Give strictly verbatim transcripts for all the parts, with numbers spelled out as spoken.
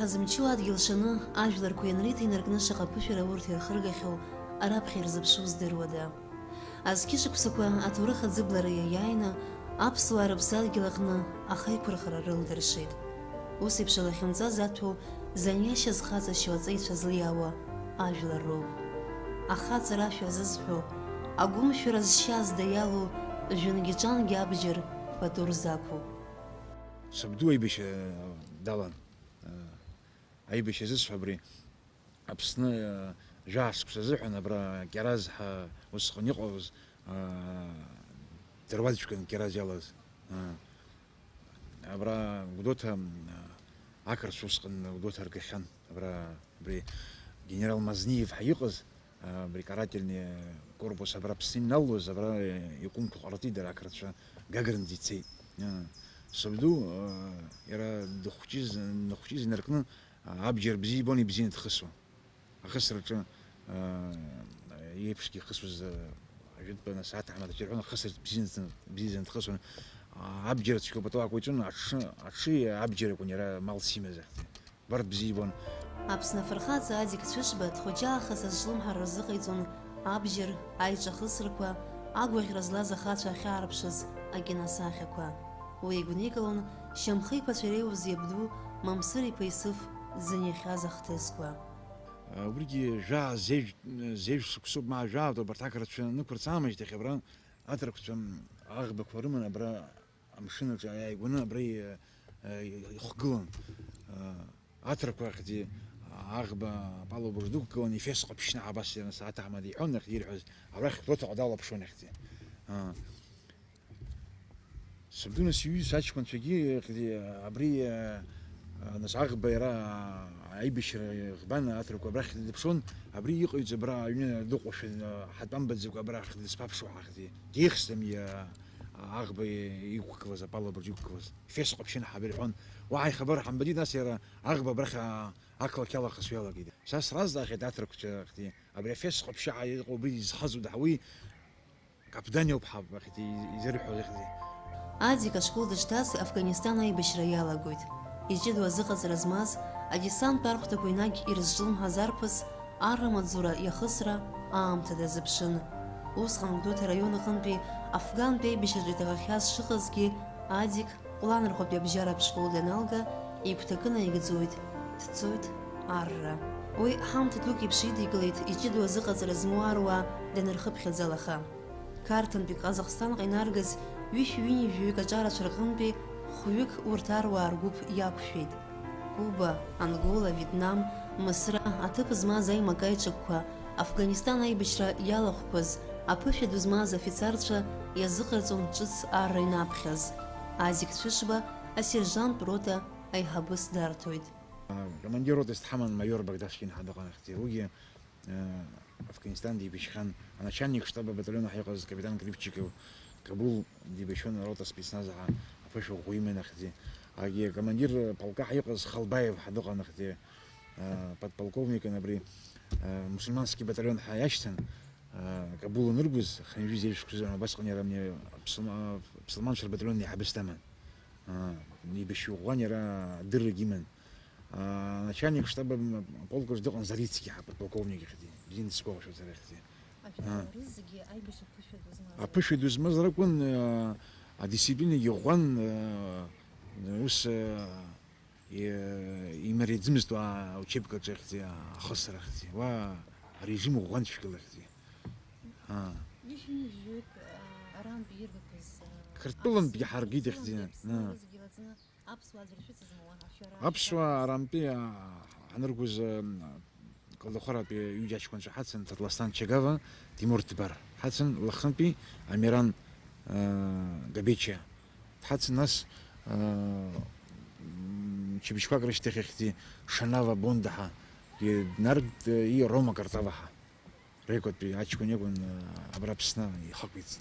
Зымчу адгьыл шаны, ажәларқәа ианриҭа инаркны шаҟа ԥышәара урҭ ирхыргахьоу, раԥхьа ирзыԥшу здыруада? Азқьышықәсақәа аҭоурых аӡыблара иаиааины, аԥсуаа рыԥсадгьыл аҟны ахеиқәырхара рылдыршеит. Ус еиԥш алахьынҵа заҭәоу, заниашьа зхаҵашьоу аҵеицәа злиаауа ажәлар роуп. Ахаҵара ашәа зызҳәо, агәымшәара зшьа зда иалоу, жәынгьы-ҿангьы абџьар пату рзақәуп. Сабду аибашьра далан. Аибашьра зысҳәо абри Аԥсны, жәаа шықәса азыҳәан абра Кьараз ҳәа усҟан иҟалаз, дыруаӡәкын Кьараз иалаз. Абра Гәдоуҭа, ақырҭцәа усҟан Гәдоуҭа ргахьан. Абра, абри генерал Мазниев ҳәа иҟаз, абри карательный корпус абра Аԥсны иналалоз, абра иҟәымҭ ҟарҵеит дара ақырҭцәа, Гагрынӡа ицеит. Сабду, иара дыхәҷыз, дыхәҷыз инаркны, абџьар бзиа ибон, ибзианы дхысуан. Ахысраҿы, еиԥшгьы ихысуаз, ажәытәтәи асааҭ аҳмаҭаҿы ирҳәон, ахысраҿы бзиаӡаны, бзиаӡаны дхысуан. Абџьар цәгьоуп атәы акәиҵон, аҽы, аҽы абџьар акәын иара малс имаз ахьӡ. Убарҭ бзиа ибон. Аԥсны афырхаҵа Адик Цәышба дхәыҷаахыс азҿлымҳара рзыҟаиҵон абџьар, аиҿахысрақәа, агәаӷьра злаз ахацәа ахьаарԥшыз акиносахьақәа. Уи игәникылон Шьамхы-иԥацәа иреиуаз иабду Мамсыр-иԥа Исыф дзыниахьаз ахҭысқәа. Убригьы жәаа зежә, зежә шықәсоуп, ма жәаа, убарҭ ақырҭцәа нықәырцаамыжьҭахь абра аҭырқәцәа аӷбақәа рыман абра амшын аҿы иааигәаны абра и-, ихгылан. Аҭырқәа ахьӡи аӷба апалубаҿ дықәгылан, Ефес ҟаԥшьны абас иара асааҭ аҳмада иҳәон, ахьӡи ирҳәоз, арахь Гәдоуҭаҟа далаԥшуан, ахьӡи. Сабду нас иҩызцәа аҷкәынцәагьы, ахьӡи, абри, а, нас аӷба иара, а, аибашьра ӷбан аҭырқәа абрахь дыԥшуан, абри иҟаиҵо абра аҩны дыҟоушәа, а, ҳатәамбаӡакәа абрахь дызԥаԥшуа, ахьӡи. Деихсӡам иа-, аӷба иқәгылаз, апалубаҿ иқәгылаз. Ефес ҟаԥшьы ҳабирҳәон. Уаҳа ихабар ҳамбаӡеит, нас иара аӷба абрахь, а, ақалақь алахыс иалагеит. Са сразҵаахьеит аҭырқәцәа, ахьӡи, абри Ефес ҟаԥшьы ҳәа иҟоу абри изхазу даҳауи? Каԥдан иоуп ҳаб, ахьӡи, изырҳәо ихьӡи. Адик ашкол дышҭаз Афганистан аибашьра иалагоит. Иҷыдоу азыҟаҵара змаз, адесанттә архәҭақәа енагь ирызҿлымҳаз арԥыс, арра маҵзура иахысра аамҭа дазыԥшын. Усҟан Гәдоуҭа араион аҟынтәи афгантә аибашьраҿы иҭахахьаз шыҟазгьы, Адик Ҟәланырхәатәи абжьаратә школ даналга, игәҭакы наигӡоит, дцоит арра. Уи ҳамҭа дук еиԥш идикылеит иҷыдоу азыҟаҵара змоу аруаа данырхыԥхьаӡалаха. Қарҭынтәи Ҟазахстанҟа инаргаз ҩышәи ҩынҩажәаҩык аҿарацәа рҟынтәи хәҩык урҭ аруаа ргәыԥ иақәшәеит. Куба, Ангола, Вьетнам, Мысра, аҭыԥ змаз аимак-аиҿакқәа, Афганистан аибашьра иалахәқәаз, аԥышәа ду змаз афицарцәа иазыҟарҵон ҿыц арра инаԥхьаз. Адик Цәышба асержанттә рота аиҳабыс дарҭоит. Командир рота дҳаман майор Богдашкин ҳәа дыҟан, ахьӡи. Уигьы, э, Афганистан дибашьхьан. Аначальник штаба батальон ҳәа иҟаз капитан Кривчиков Кабул дибашьуан, рота спецназ ҳәа аԥышәа ӷәӷәа иман, ахьӡи. Агьи командир полка ҳәа иҟаз Халбаев ҳәа дыҟан, ахьӡи. Э, подполковникын абри, э, мусульманский батальон ҳәа иашьҭан, э, Кабул аныргоз, хынҩажәи зежә шықәса, убасҟан иара абни аԥсылма-, аԥсылманцәа рбаталион еиҳабыс даман. Э, еибашьҩы ӷәӷәан иара, адыррагьы иман. Э, начальник штаба м-, полк аҿы дыҟан Зарицки ҳәа, подполковник ихьӡи, бзианы дысгәалашәоит сара ихьӡи. Э. Ажәлар рызегьы аибашьра ԥышәа ду змаз. Аԥышәа ду змаз ракәын, э, адисциплинагьы ӷәӷәан, э, ус, э, И-, имариаӡымызт уа аучебка аҿы ахьӡи, ахысра ахьӡи, уа арежим ӷәӷәан цәгьала ахьӡи. Аа. Ишәмыжьуеит, а, арантәи ирбақәаз, а, Қырҭтәылантәгьы ҳаргеит ахьӡи. Аԥсны Аа. Зегьы лаҵаны аԥсуаа аӡә ршәыцызма уаҳа шәара? Аԥсуаа арантәи, а, ҳаныргоз, а, Колдахоратәи ҩыџьа аҷкәынцәа ҳацын, Татласҭан Чагава, Тимур Ҭбар ҳацын, Лыхнытәи Амиран, э, Габечиа дҳацын, нас, э, м, мчыбжьқәак рышьҭахь ихьӡи Шанава Бонда ҳәа, и-, днаргт, э, и Рома Картава ҳәа. Рекотәи аҷкәын иакәын, э, абра Аԥсны ихақәиҵт.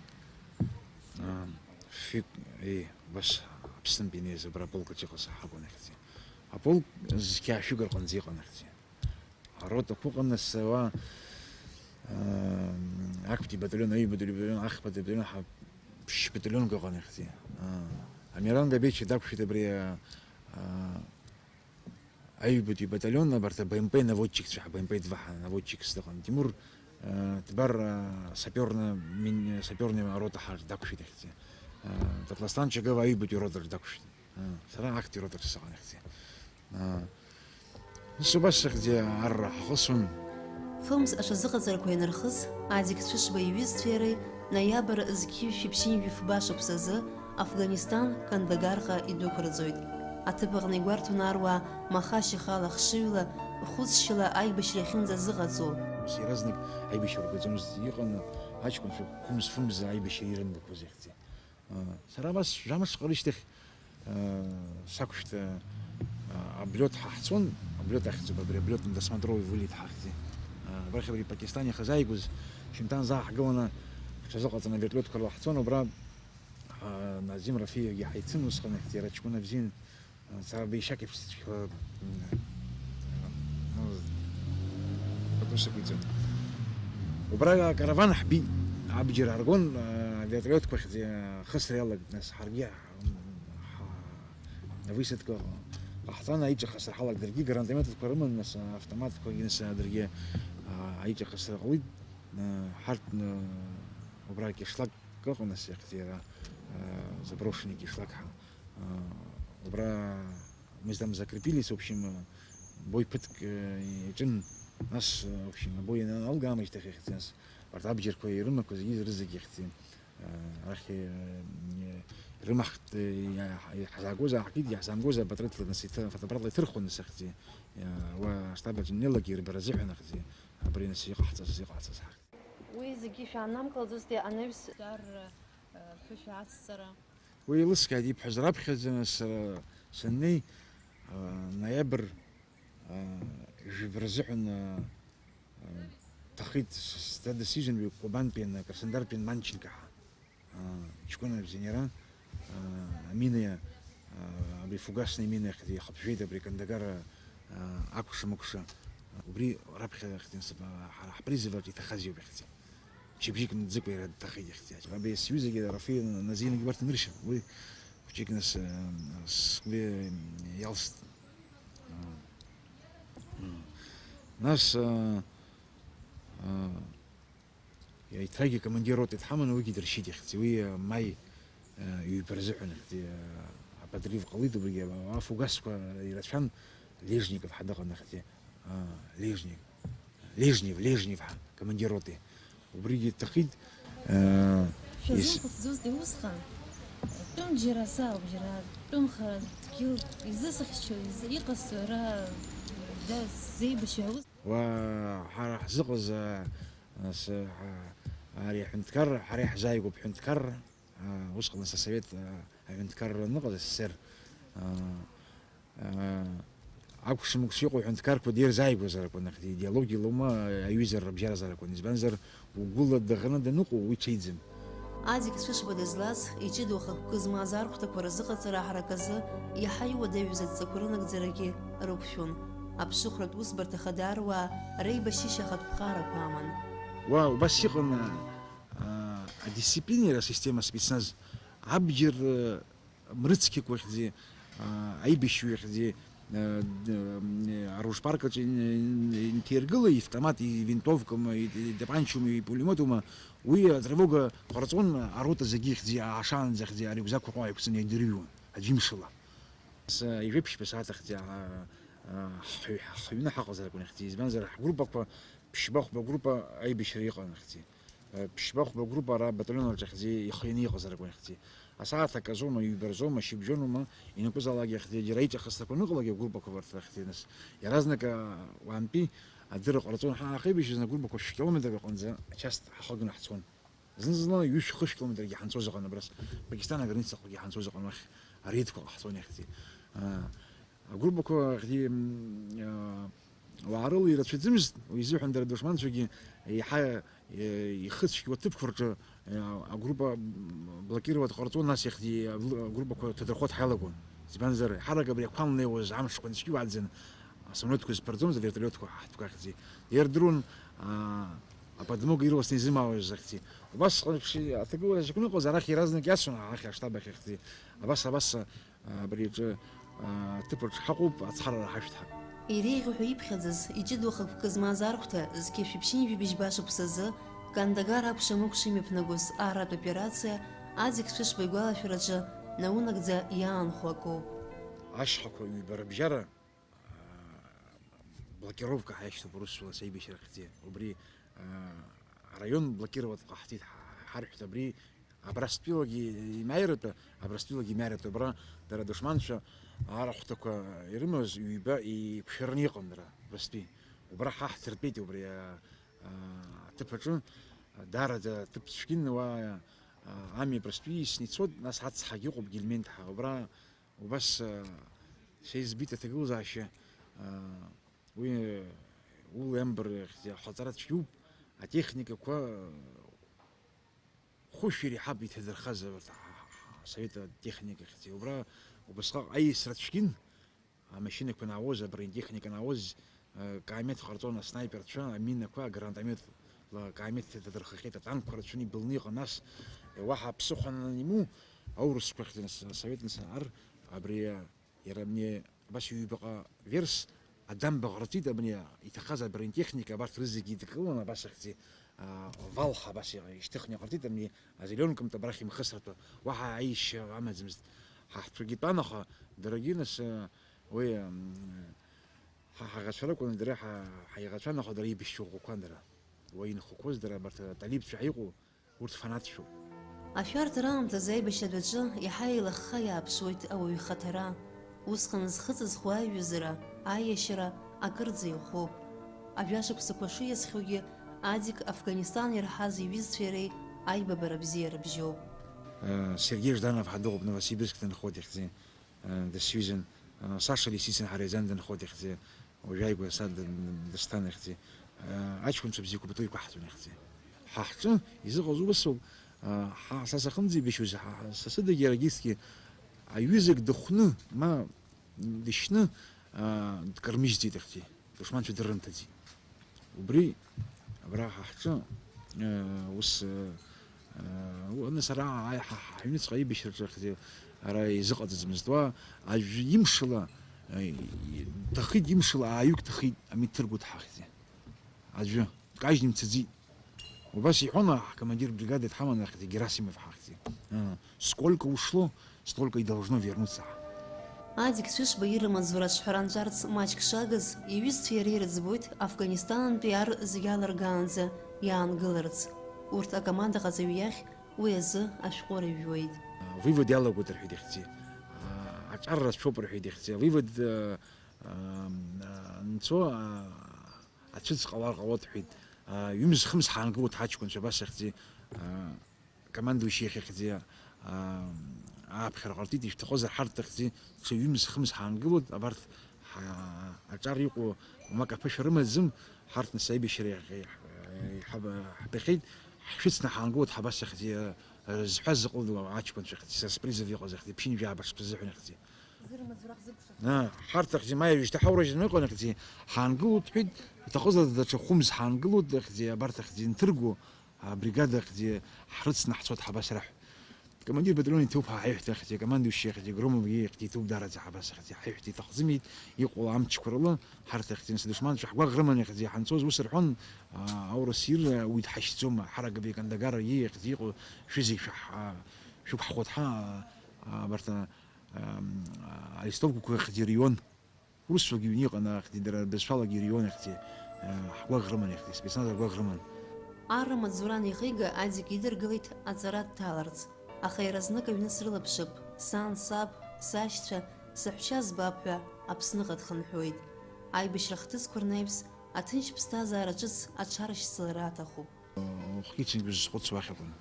Э, фҩык, еи, убас Аԥснынтәи инеиз абра аполк аҿы иҟаз ҳакәын ахьӡи. Аполк зқьи аашәык рҟынӡа иҟан ахьӡи. Аротақәа ыҟан, нас уа, аа, актәи батальон, аҩбатәи батальон, ахԥатәи батальон, ҳа-, ԥшь батальонк ыҟан ихьӡи. Аа, Амиран Габечиа дақәшәеит абри, аа, Аҩбатәи баталион, абарҭ БМП наводчикцәа, БМП два ҳәа наводчикс дыҟан. Тимур, э, Дбар, э, саперна мин-, саперная рота ҳәа дақәшәеит иахьӡы. Э, Татласҭан Чагава аҩбатәи ротаҿ дақәшәеит. Э, сара актәи ротаҿ сыҟан иахьӡы. Э, ус убас сыхьӡы арра ҳхысуан. Фымз аҽазыҟаҵарақәа ианырхыз, Адик Цәышба иҩызцәеи иареи ноиабр зқьи жәшәи ԥшьынҩажәи фба шықәсазы Афганистан Кандагарҟа идәықәырҵоит. Аҭыԥ аҟны игәарҭон аруаа маха-шьахала хшыҩла, хәыцшьала аибашьра иахьынӡазыҟаҵоу. Ус иаразнак аибашьра ргаӡомызт, иҟан аҷкәынцәа хәымз-фымз аибашьра ирымбақәоз иахьӡи. Сара абас жәамш ҟара ишьҭахь, сақәшәт, облет ҳаҳцон, облет ахьӡуп абри, облетно-досмотровый вылет ҳахьӡи. Абрахь абри Пакистан иахьазааигәаз, шьынтәан заа ҳгыланы, ҳҽазыҟаҵаны авертолиотқәа рыла ҳцон, убра, Назим Рафиевгьы ҳаицын усҟан, иахьӡи, иара ҷкәына бзиан, Сара беишьак еиԥш сыцәшәо, м, ну, пату сықәиҵон. Убра акараван ҳбит, абџьар ааргон, а, вертолиотқәа хьӡ-, хысра иалагеит, нас ҳаргьы ҳа-, ҳа-, высадка ҟаҳҵан, аиҿахысра ҳалагеит, даргьы гранатометқәа рыман, нас автоматқәагьы, нас даргьы, а, аиҿахысра ҟалеит, а, ҳарҭ, а, убра кишлак ыҟан, нас иахьӡи иара, а, заброшенный кишлак ҳа-, А, убра мы там закрепились, в общем, э, бой ԥыҭк, э, иаҿын, нас, э, в общем, абой аналга аамышьҭахь иахьӡи, нас, абарҭ абџьарқәа ирымақәа зегьы рызегь иахьӡи, э, арахь, э, э, рымахт, э, иа-, иаҳзаагоз аахкит, иаҳзаамгоз апатреҭла, нас, иҭы-, фотоаппаратла иҭырхон, нас, ахьӡи, э, уа аштаб аҿы инеилак ирбара азыҳәан, ахьӡи, абри, нас, иҟаҳҵаз, иҟаҳҵаз ҳахь. Уи зегьы шәаанамгалӡозтеи анаҩс? Дар, э, ԥышәа ацҵара. Уи еилыскааит ибҳәаз раԥхьаӡа, сара саннеи, а, ноиабр, а, жәибра азыҳәан, а, а, ҭахеит, с-, с-, сдадысижьын, уи Кобантәи ан-, Краснодартәи ан-, Манченко ҳәа, а, ҷкәына бзиа иара, а, амина, а, абри фугасный мина иахьа ихыԥжәеит абри Кандагар, а, акәша-мыкәша. Убри раԥхьа иахьа ҳара ҳпризывраҿ иҭахаз иоуп иахьа. Шьыбжьык мҵӡыкәа иара дҭахеит иахьӡи. Абри сҩызагьы Рафиа Назингьы убарҭ аныршьа, уи хәҷык нас, э, сгәы иалст. Нас, э, э, еиҭагьы командир рота дҳаманы уигьы дыршьит иахьӡи. Уи, э, маи, э, ҩба рзыҳәан иахьӡи, э, аподрыв ҟалеит, убригьы афугасқәа ирацәан, Лежников ҳәа дыҟан иахьӡи. А, Лежников. Лежнев, Лежнев ҳәа, командир роти. Убригьы дҭахеит. Э, ис- Шәазымхәыцӡозеи усҟан? Тәым џьара саауп, џьара тәымхара дгьыл изысыхьчо, изы-, иҟасҵо ара да сзеибашьуа ус. Уа, ҳара ҳзыҟаз, а, ас-, а, ари аҳәынҭқарра, ҳара иаҳзааигәоуп ҳәынҭқарра, а, усҟан ас асовет, а, аҳәынҭқарра аныҟаз, СССР, а, Акәша-мыкәша иҟоу аҳәынҭқарқәа дирзааигәазар акәын, аха идеологиала аума аҩызара рыбжьаразар акәын, избанзар, угәыла даӷаны даныҟоу уи ҽеиӡам. Адик Цәышба дызлаз, иҷыдоу ахықәкы змаз архәҭақәа рзыҟаҵара аҳараказы иаҳа иуадаҩыз адҵақәа рынагӡарагьы рықәшәон. Аԥшыхәратә усбарҭа хадааруаа реибашьышьа ахатә ԥҟарақәа аман. Уа, убас иҟан, а, адисциплинератә система спецназ, абџьар, Мрыцқьақәахьӡи, а, аибашьҩыхьӡи, а, д-, м, аружпарк аҿы ин-, ин-, инҭаиргыла, иавтомат, ивинтовкоума, и-, итапанчоума, ипулемиотума, уи атревога ҟарҵон, арота зегьы ихьӡи, аашаанӡа хьӡи, арюкзакқәа ҟәа иқәҵаны идырҩуан, аӡәымшала. С-, ижәеиԥшьба сааҭ ахьӡи, а, а, ҳаҩ-, ҳаҩны ҳаҟазар акәын ихьӡи, избанзар, ҳгруппақәа ԥшьба-хәба группа аибашьра иҟан ихьӡи. Ԥшьба-хәба группа ара абаталион аҿы ахьӡи ихианы иҟазар акәын ихьӡи. Асааҭ аказоума, ҩба рзоума, шьыбжьонума, ианакәызаалакгьы ахьӡи џьара аиҿахысрақәа ныҟәлагьы агруппақәа абарҭ рахьӡи нас. Иаразнак, а, уаантәи адырра ҟарҵон, ҳа ҳаихеибашьыз агруппақәа шә-километрак аҟынӡа ачаст ҳахыганы ҳцон. Зны-зынла ҩышә-хышә километргьы ҳанцоз ыҟан абрас. Пакистан аграницаҟагьы ҳанцоз ыҟан уахь, ареидқәа ҟаҳҵон иахьӡи. А, Агруппақәа ахьӡи, м, а, уаарыла ирацәаӡамызт, уи изыҳәан дара адушманцәагьы еиҳа, э, ихыцәгьоу аҭыԥқәа рҿы, э, агруппа блокировать ҟарҵон, нас иахьӡи агруппақәа ҭадырхо дҳалагон. Избанзар, ҳарак абри ақәа анлеиуаз амшқәа нцәкьуаӡан, асамолиотқәа зԥырӡомызт, авертолиотқәа ҳтәқәа ахьӡи. Ирдыруан, а, аподмога ирласны изымаауаз ахьӡи. Убасҟан еиԥш аҭагылазаашьа аҟны ыҟаз, арахь иаразнак иацын, арахь аштаб ахь ахьӡи. Абас, абас, Абри аҿы, а, аҭыԥ аҿы ҳаҟоуп, ацхыраара ҳашәҭ ҳәа. Иреиӷьу ҳәа иԥхьаӡаз, иҷыдоу ахықәкы змаз архәҭа зқьи жәшәи ԥшьынҩажәи быжьба шықәсазы, Кандагар акәша-мыкәша имҩаԥнагоз арратә операциа, Адик Цәышба игәалашәараҿы наунагӡа иаанхо акоуп. Ашьхақәа ҩба рыбжьара, аа, блокировка ҳәа иашьҭоуп урысшәала, саибашьра ахьӡи. Убри, аа, араион блокировать ҟаҳҵеит ҳа-, ҳарҳәт, абри Абрастәилагьы имааиратәы, Абрастәилагьы имааиратәы, абра дара адушманцәа арахәҭақәа ирымаз ҩба еиқәшәараны иҟан дара, Абрастәи. Убра ҳа ҳдыртәеит убри, а, а, аҭыԥ аҿы, даараӡа аҭыԥ цәгьан, уа, а, ами Абрастәи исны ицот, нас ацҳагьы ыҟоуп, Гельменҭҳәа. Убра убас, а, са избеит аҭагылазаашьа, а, уи, ул Ембр ахьӡи ахаҵара цәгьоуп, атехникақәа, Хәышә иреиҳаб иҭадырхаз, абарҭ, а, асовет атехника ахьӡи. Убра убасҟак аиасра цәгьан, амашьынақәа анаауаз, абронетехника анаауаз, э, каамеҭ ҟарҵон, аснайперцәа, аминақәа, агранатометла каамеҭ иҭадырхахьеит, атанкқәа рацәаны ибылны иҟан, нас, э, уаҳа ԥсыхәа ананимоу, аурысқәа ахьӡын, с-, асовет нс-, ар, абри, э, Иара абни абас ҩбаҟа верс адамба ҟарҵеит, абни иҭахаз абронетехника, абарҭ рызегьы идкыланы, абас ахьӡи, а, вал ҳәа абас иҟ-, ишьҭыхны иҟарҵеит, абни азеленкамҭа абрахь имхысратәы, уаҳа аишьа амаӡамызт. Ҳа ҳцәагьы тәан, аха даргьы нас, а, уи, м, ҳа ҳаӷацәа ракәын, дара ҳа-, ҳаиӷацәан, аха дара еибашьцәа ӷәӷәақәан дара. Уа инхақәоз дара абарҭ аталибцәа ҳәа иҟоу, Урҭ фанатцәоуп. Ашәарҭара аамҭазы аибашьратәаҿы иаҳа еилахха иааԥшуеит ауаҩы ихаҭара. Усҟан зхы ҵызхуа аиҩызара, аиашьара акырӡа иӷәӷәоуп. Ажәашықәсақәа шиасхьоугьы, Адик Афганистан ирҳаз иҩызцәеи иареи аибабара бзиа рыбжьоуп. Э, Сергей Жданов ҳәа дыҟоуп, Новосибирск дынхоит ихьӡи. Э, дысҩызан, э, Саша Лисицин ҳара изан дынхоит ихьӡи, уажәааигәа са д-, д-, дысҭан ихьӡи. Э, аҷкәынцәа бзиақәа пату иқәаҳҵон ихьӡи. Ҳа ҳҿы изыҟаз убасоуп, э, ҳа, са сахьынӡеибашьуаз, ҳа, ҳа, са сыдагьы иарагьы аҩызак дыхәны, ма дышьны, э, дкармыжьӡеит ихьӡи. Душманцәа дырымҭаӡеит. Убри абра ҳа ҳҿы, э, ус, э, э, уа, нас ара аи-, ҳа, ҳа, ҳаҩныҵҟа аибашьраҿы ахьӡи ара изыҟаҵаӡамызт. Уа аӡә имшала, э, и-, ҭахеит, имшала ааҩык ҭахеит, амитыр гәыҭ ҳахьӡи. Аӡәы дкажьны имцаӡеит. Убас иҳәон ҳкомандир бригады дҳаман ахьӡи, Герасимов ҳахьӡи. Э, сколько ушло, столько и должно вернуться. Адик Цәышба ирымаҵ зура аҿҳәара нҵәарц маҷк шагыз, иҩызцәеи иареи ирыӡбоит Афганистантәи ар зегьы алыргаанӡа иаангыларц. Урҭ акомандаҟаҵаҩ иахь уи азы ашәҟәы рыҩуеит. Вывод иалагоит рҳәеит ихьӡи. Аҿар рацәоуп рҳәеит ихьӡи. Вывод, э, э, анцо, э, ацәыӡ ҟалар ҟалоит рҳәеит. Э, ҩымз-хымз ҳаангылоит ҳаҷкәынцәа, абас ахьӡи. Э, Командующий иахьахьӡи, аа, ааԥхьара ҟарҵеит, ишәҭахозар ҳарҭ ахьӡи, ҽа ҩымз-хымз ҳаангылоит, абарҭ ҳа-, аҿар иҟоу мак аԥышәа рымаӡам, ҳарҭ нас аибашьра иаҳ-, иаҳ-, иҳаб-, ҳбахьеит, ҳшәыцны ҳаангылоит, ҳабас ахьӡи, зҳәаз зыҟалало аҷкәынцәа ахьӡи, са спризов иҟаз ахьӡи, ԥшьынҩажәи ааба шықәса азыҳәан ахьӡи. Зырмаӡура ҳзыԥшахьеит. Ыы, ҳарҭ ахьӡи, ма ҩажәижәҭаҳәа уражьҭеи ныкъәа ахьӡи, ҳаангылоит, ҳҳәеит, иҭахызар даҽа хәымз ҳаангылоит, ахьӡи, абарҭ ахьӡи нҭырго, абригада ахьӡи ҳрыцны ҳцот ҳабас раҳәа. Командир батальон иҭоуп ҳа ҳаиҳәҭа ахьӡи, акомандующий ахьӡи, Громовгьы ахьӡи иҭоуп даараӡа ҳабас ахьӡи ҳаиҳәҭа иҭахӡамеит, иҟоу амчқәа рыла, ҳарҭ ахьӡи нас адушманцәа ҳгәаӷ рыманы ахьӡи ҳанцоз ус рҳәон, аа, аурыс ир, уи дҳашьӡом, ҳаракы абри Кандагар иеи ахьӡи иҟоу шәызегь шәаҳ-, шәықәҳхуеит ҳа, аа, абарҭ, аа, аа, арестовкақәа ахьӡи рион. Урысқәагьы ҩны иҟан ахьӡи, дара рбызшәалагьы ирион ахьӡи, ҳгәаӷ рыман ахьӡи, спецназ ргәаӷ рыман. Арра маҵзура анихига, Адик идыргылеит аҵара дҭаларц, аха иаразнак аҩны срылаԥшып, сан, саб, сашьцәа, саҳәшьа збап ҳәа Аԥсныҟа дхынҳәуеит. Аибашьра ахҭысқәа рнаҩс, аҭынч ԥсҭазаара ҿыц аҽаршьцылара аҭахуп. Хәыҷынтә сзызхәыцуа ахь акәын.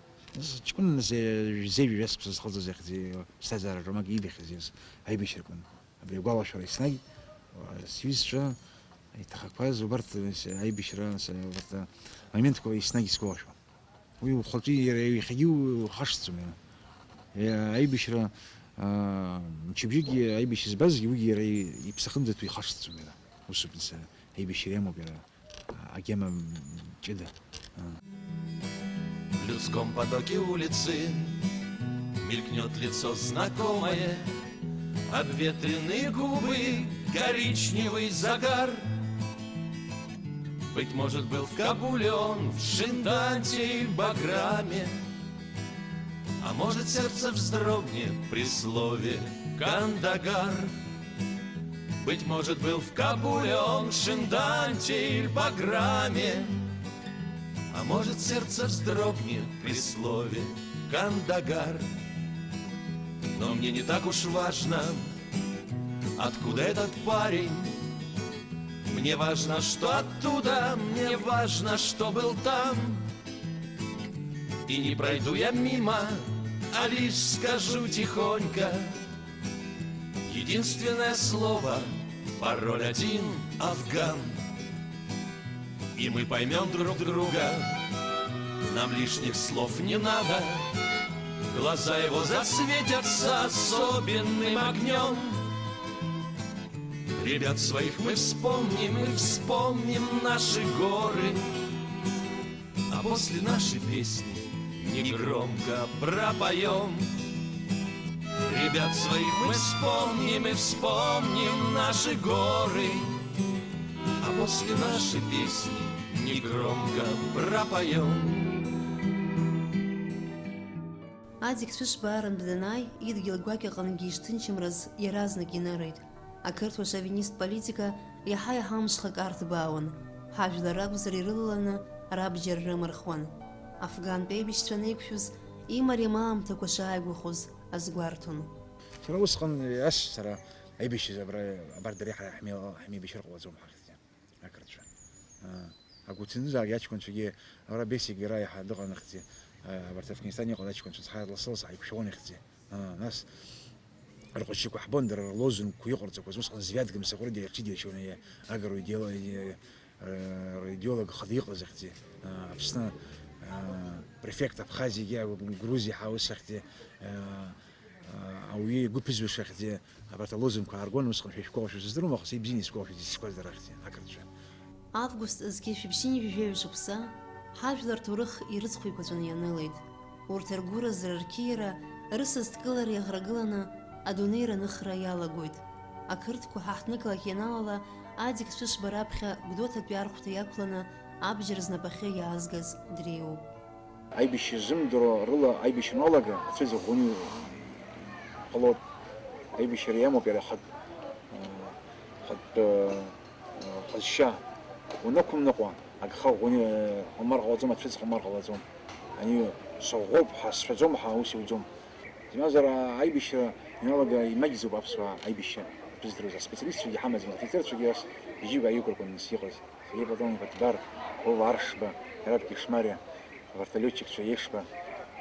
Ҷкәын зежә-ҩажәа сԥсы зхыҵыз ахьӡи, ԥсҭазаараҿы мак иибахьази, аибашьракәын. Абри агәалашәара еснагь, а, сҩызцәа, иҭахақәаз убарҭ, с-, аибашьра, с-, убарҭ, а, моментқәа еснагь исгәалашәон. Уи ухаҿы иара иахьагьы ухашҭӡом иара. Е, аибашьра, а, мчыбжьыкгьы аибашьра збазгьы уигьы иара и-, иԥсахынӡаҭоу ихашҭӡом иара. Усоуп, нас, аибашьра иамоуп иара. Агьама ҷыда. В людском потоке улицы мелькнёт лицо знакомое, обветренные губы, коричневый загар. Быть может, был в Кабуле он, в Шинданте или Баграме. А может, сердце вздрогнет при слове Кандагар. Быть может, был в Кабуле он, в Шинданте или Баграме. А может, сердце вздрогнет при слове Кандагар. Но мне не так уж важно, откуда этот парень. Мне важно, что оттуда, мне важно, что был там. И не пройду я мимо, а лишь скажу тихонько единственное слово, пароль один, афган. И мы поймем друг друга, нам лишних слов не надо. Глаза его засветятся особенным огнем. Ребят своих мы вспомним и вспомним наши горы. А после нашей песни негромко пропоем. Ребят своих мы вспомним и вспомним наши горы. А после нашей песни негромко пропоем. Адик Цәышба арантә данааи, идгьыл гәакьаҟынгьы ишҭынчымраз иаразнак инырит. Ақырҭуа шовинист политика иаҳа-иаҳа мшхак арҭбаауан, ҳажәлар ракәзар ирылаланы рабџьар рымырхуан. Афгантә еибашьцәа анеиқәшәоз, имариам аамҭақәа шааигәахоз азгәарҭон. Сара усҟан, ас, сара аибашьцәа абра, абарҭ дара иаҳа ҳмеи-, ҳмеибашьыр ҟалаӡом ҳахьӡ. Ақырҭцәа. Аа, агәыҭнызаалак иаҷкәынцәагьы, ара Бесик иара иаҳа дыҟан ихьӡи, аа, абарҭ Афганистан иҟаз аҷкәынцәа цҳа лассы-лассы ҳаиқәшәон ихьӡи. Аа, нас рҟәышьқәа ҳбон, дара рлозунгқәа иҟарҵақәаз, усҟан Звиад Гамсахәридиа ирҽидиршьуан, иа, агыру идеоло-, и-, э, идеолог хада иҟаз ихьӡи. Аа, Аԥсны, аа, префект Абхазиагьы, Грузиа ҳаус ахьӡи, аа, ауаҩы игәы ԥызҩуашахьӡи абарҭ алозунгқәа ааргон, усҟан шәа шәгәалашәо сыздыруам, аха са ибзианы исгәалашәоит изышьҭқәаз дара ахьӡи, ақырҭцәа. Август зқьи шәыбжьынҩажәи жәаҩа шықәса ҳажәлар ҭоурых ирыцхә еиқәаҵәаны ианылеит. Урҭ ргәыразра, рқьиара, рысасдкылара иаӷрагыланы адунеи раныхра иалагоит. Ақырҭқәа ҳаҳҭнықалақь ианалала, Адик Цәышба раԥхьа Гәдоуҭатәи архәҭа иақәланы абџьар знапахьы иаазгаз дреиуоуп. Аибашьцәа ззымдыруа рыла аибашьра аналага ацәыӡ ӷәӷәаны иҟалоит. Аибашьра иамоуп иара ахатә, э, ахатә, э, ҟазшьа. Унақәымныҟәа, агха ӷәӷәаны, э, ҟамлар ҟалаӡом, ацәыӡ ҟамлар ҟалаӡом. Ани сыӷәӷәоуп ҳәа сҳәаӡом ҳәа ус иуӡом. Зынӡак аибашьра иналага имаҷӡоуп аԥсуаа аибашьра рыздыруаз. Аспециалистцәагьы ҳамаӡам, афицерцәагьы ас бжьык ааиқәыркуан нас иҟаз. Сергеи Платон-иԥа Ҭбар, Вова Аршба, Раб Кьышмариа, абарҭ алетчикцәа Ешба,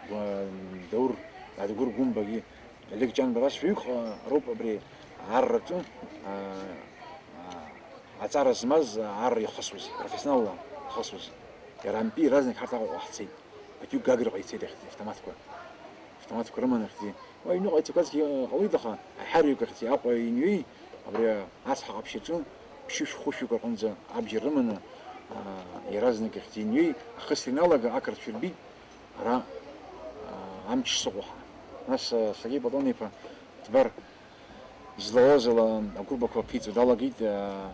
Гәа-, Даур, Адгәыр Гәымбагьы, Олег Ҷанба, абас жәаҩык роуп абри арраҿы, а, а, аҵара змаз арра ихысуаз, профессионалла ихысуаз. Иара ампи иаразнак ҳарҭ Аҟәаҟа ҳцеит. Батиу Гаграҟа ицеит ахьӡи автоматқәа. Автоматқәа рыман ахьӡи. Уа, аҩныҟа ицақәазгьы ҟалеит, аха аҳәарҩык ахьӡи Аҟәа инҩеи, абри ацҳа ҟаԥшь аҿы ԥшьышә-хәышәҩык рҟынӡа абџьар рыманы, аа, иаразнак ахьӡи инҩеи, ахысра иналага ақырҭцәа ирбеит, ара, аа, амч сыҟоу ҳәа. Нас, аа, Сергеи Платон-иԥа Ҭбар излауаз ала агәырбақәа ԥиҵо далагеит, аа,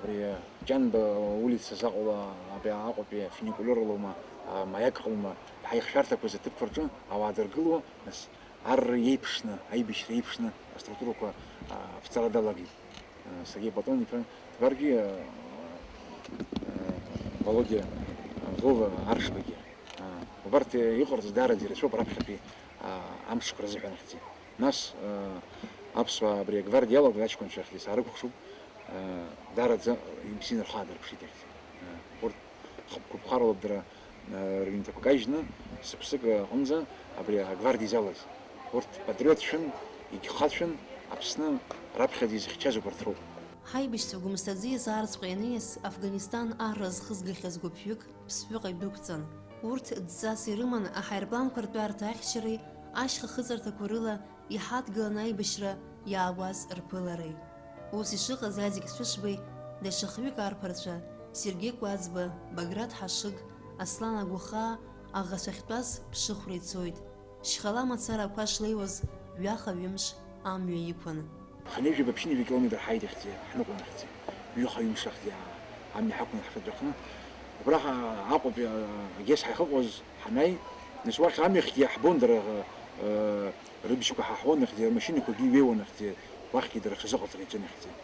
абри Ҷанба улица заҟала абри Аҟәатәи афуникулиор алоума, аа, амаиак аума, иаҳа ихшәарҭақәаз аҭыԥқәа рҿы ауаа дыргыло, нас арра еиԥшны, аибашьра еиԥшны аструктурақәа, аа, аԥҵара далагеит. Аа, Сергеи Платон-иԥа Ҭбаргьы, аа, аа, Володиа, аа, Вова Аршбагьы. Аа, убарҭ иҟарҵаз даараӡа ирацәоуп раԥхьатәи, аа, амшқәа рзыҳәан ахьӡи. Нас, аа, аԥсуаа абри агвардиа иалагоз аҷкәынцәа ахьӡи саарыкәыхшоуп, аа, даараӡа ибзианы рхы аадырԥшит ахьӡи. Аа, урҭ хықәкқәа ԥхарала дара, аа, рҩымҭақәа кажьны, сықәсык аҟынӡа абри агвардиа изалаз. Урҭ патриотцәан, егьхацәан, Аԥсны раԥхьаӡа изыхьчаз убарҭ роуп. Ҳаибашьцәа Гәымсҭа аӡиас аарцәҟа ианиас, Афганистан арра зхызгахьаз гәыԥҩык Ԥсҳәыҟа идәықәҵан. Урҭ дҵас ирыман аҳаирпланқәа ртәарҭа ахьчареи ашьха хыҵарҭақәа рыла иҳадгылан аибашьра иаауаз рԥылареи. Ус ишыҟаз, Адик Цәышбеи, даҽа хҩык арԥарцәа, Сергеи Кәаӡба, Баграт Ҳашыг, Аслан Агәахаа, аӷацәа ахьтәаз ԥшыхәра ицоит. Шьхала мацара ақәа шлеиуаз ҩаха-ҩымш амҩа иқәын. Хынҩажәаба ԥшьынҩажәа километр ҳаидыхьӡеит, ҳныҟәон ахьӡеит. Ҩыха-ҩымш ахьӡеит, амҩа ҳақәын ҳхы дырхны. Убраҟа Аҟәатәи, а, агес ҳаихыҟоз ҳанааи, нас уахь амҩахьгьы иаҳбон дара, а, рыбжьқәа ҳаҳуан ахьӡеит, рмашьынақәагьы иҩеиуан ахьӡеит, уахьгьы дара рҽазыҟаҵара иаҿын ахьӡеит.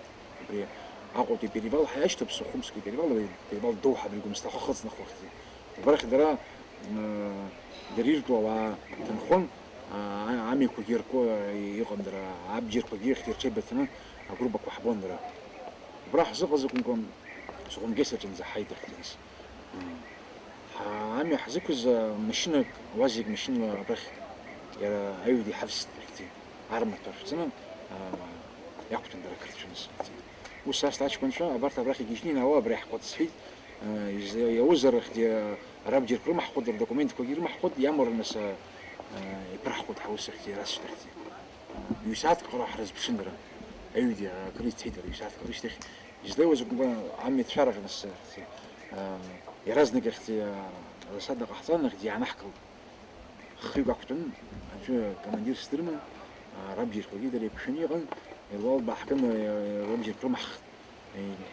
Абри Аҟәатәи перевал ҳәа иашьҭоуп, Сухумский перевал, перевал доуҳа абри Гәымсҭа ахы ахыҵнахуа ахьӡеит. Убрахь дара, э, дара иртәу ауаа ҭынхон, а, амҩақәагьы рку, э, иҟан дара, абџьарқәагьы ихьҭа ирҽеибыҭаны агруппақәа ҳбон дара. Убра ҳзыҟаз акәымкәа, Сухумгес аҿынӡа ҳаидыхьӡан. Ҳа амҩа ҳзықәыз, а, машьынак, уазик машьынала абрахь иара аҩада иҳавсит, ахьӡи, армаҭәа шәҵаны, а, иақәтәан дара ақырҭцәа нас, ахьӡи. Ус аст аҷкәынцәа, абарҭ абрахь игьежьны инаауа абра иаҳкәадсхьеит, а, из-, иаузар, ахьӡи, а, рабџьарқәа рымаҳхуеит, рдокументқәагьы рымаҳхуеит, иамур нас, а, а, иԥырҳхуеит ҳаус, ахьӡи, расшьҭахьӡи. Ҩ-сааҭк ҟара ҳрызԥшын дара. Аҩыдеи акыр ицеит дара, ҩ-сааҭк рышьҭахь. Излеиуаз акәымкәа, амҩа ҭшәарахь нас, а, иаразнак ахьӡи, а, засада ҟаҳҵан, ахьӡи иаанаҳкылт. Хҩык ақәтәан, аӡәы командирс дырман, а, рабџьарқәагьы дара еиқәшәаны иҟан, илуал баҳкын, а, рабџьарқәа рымаҳхт.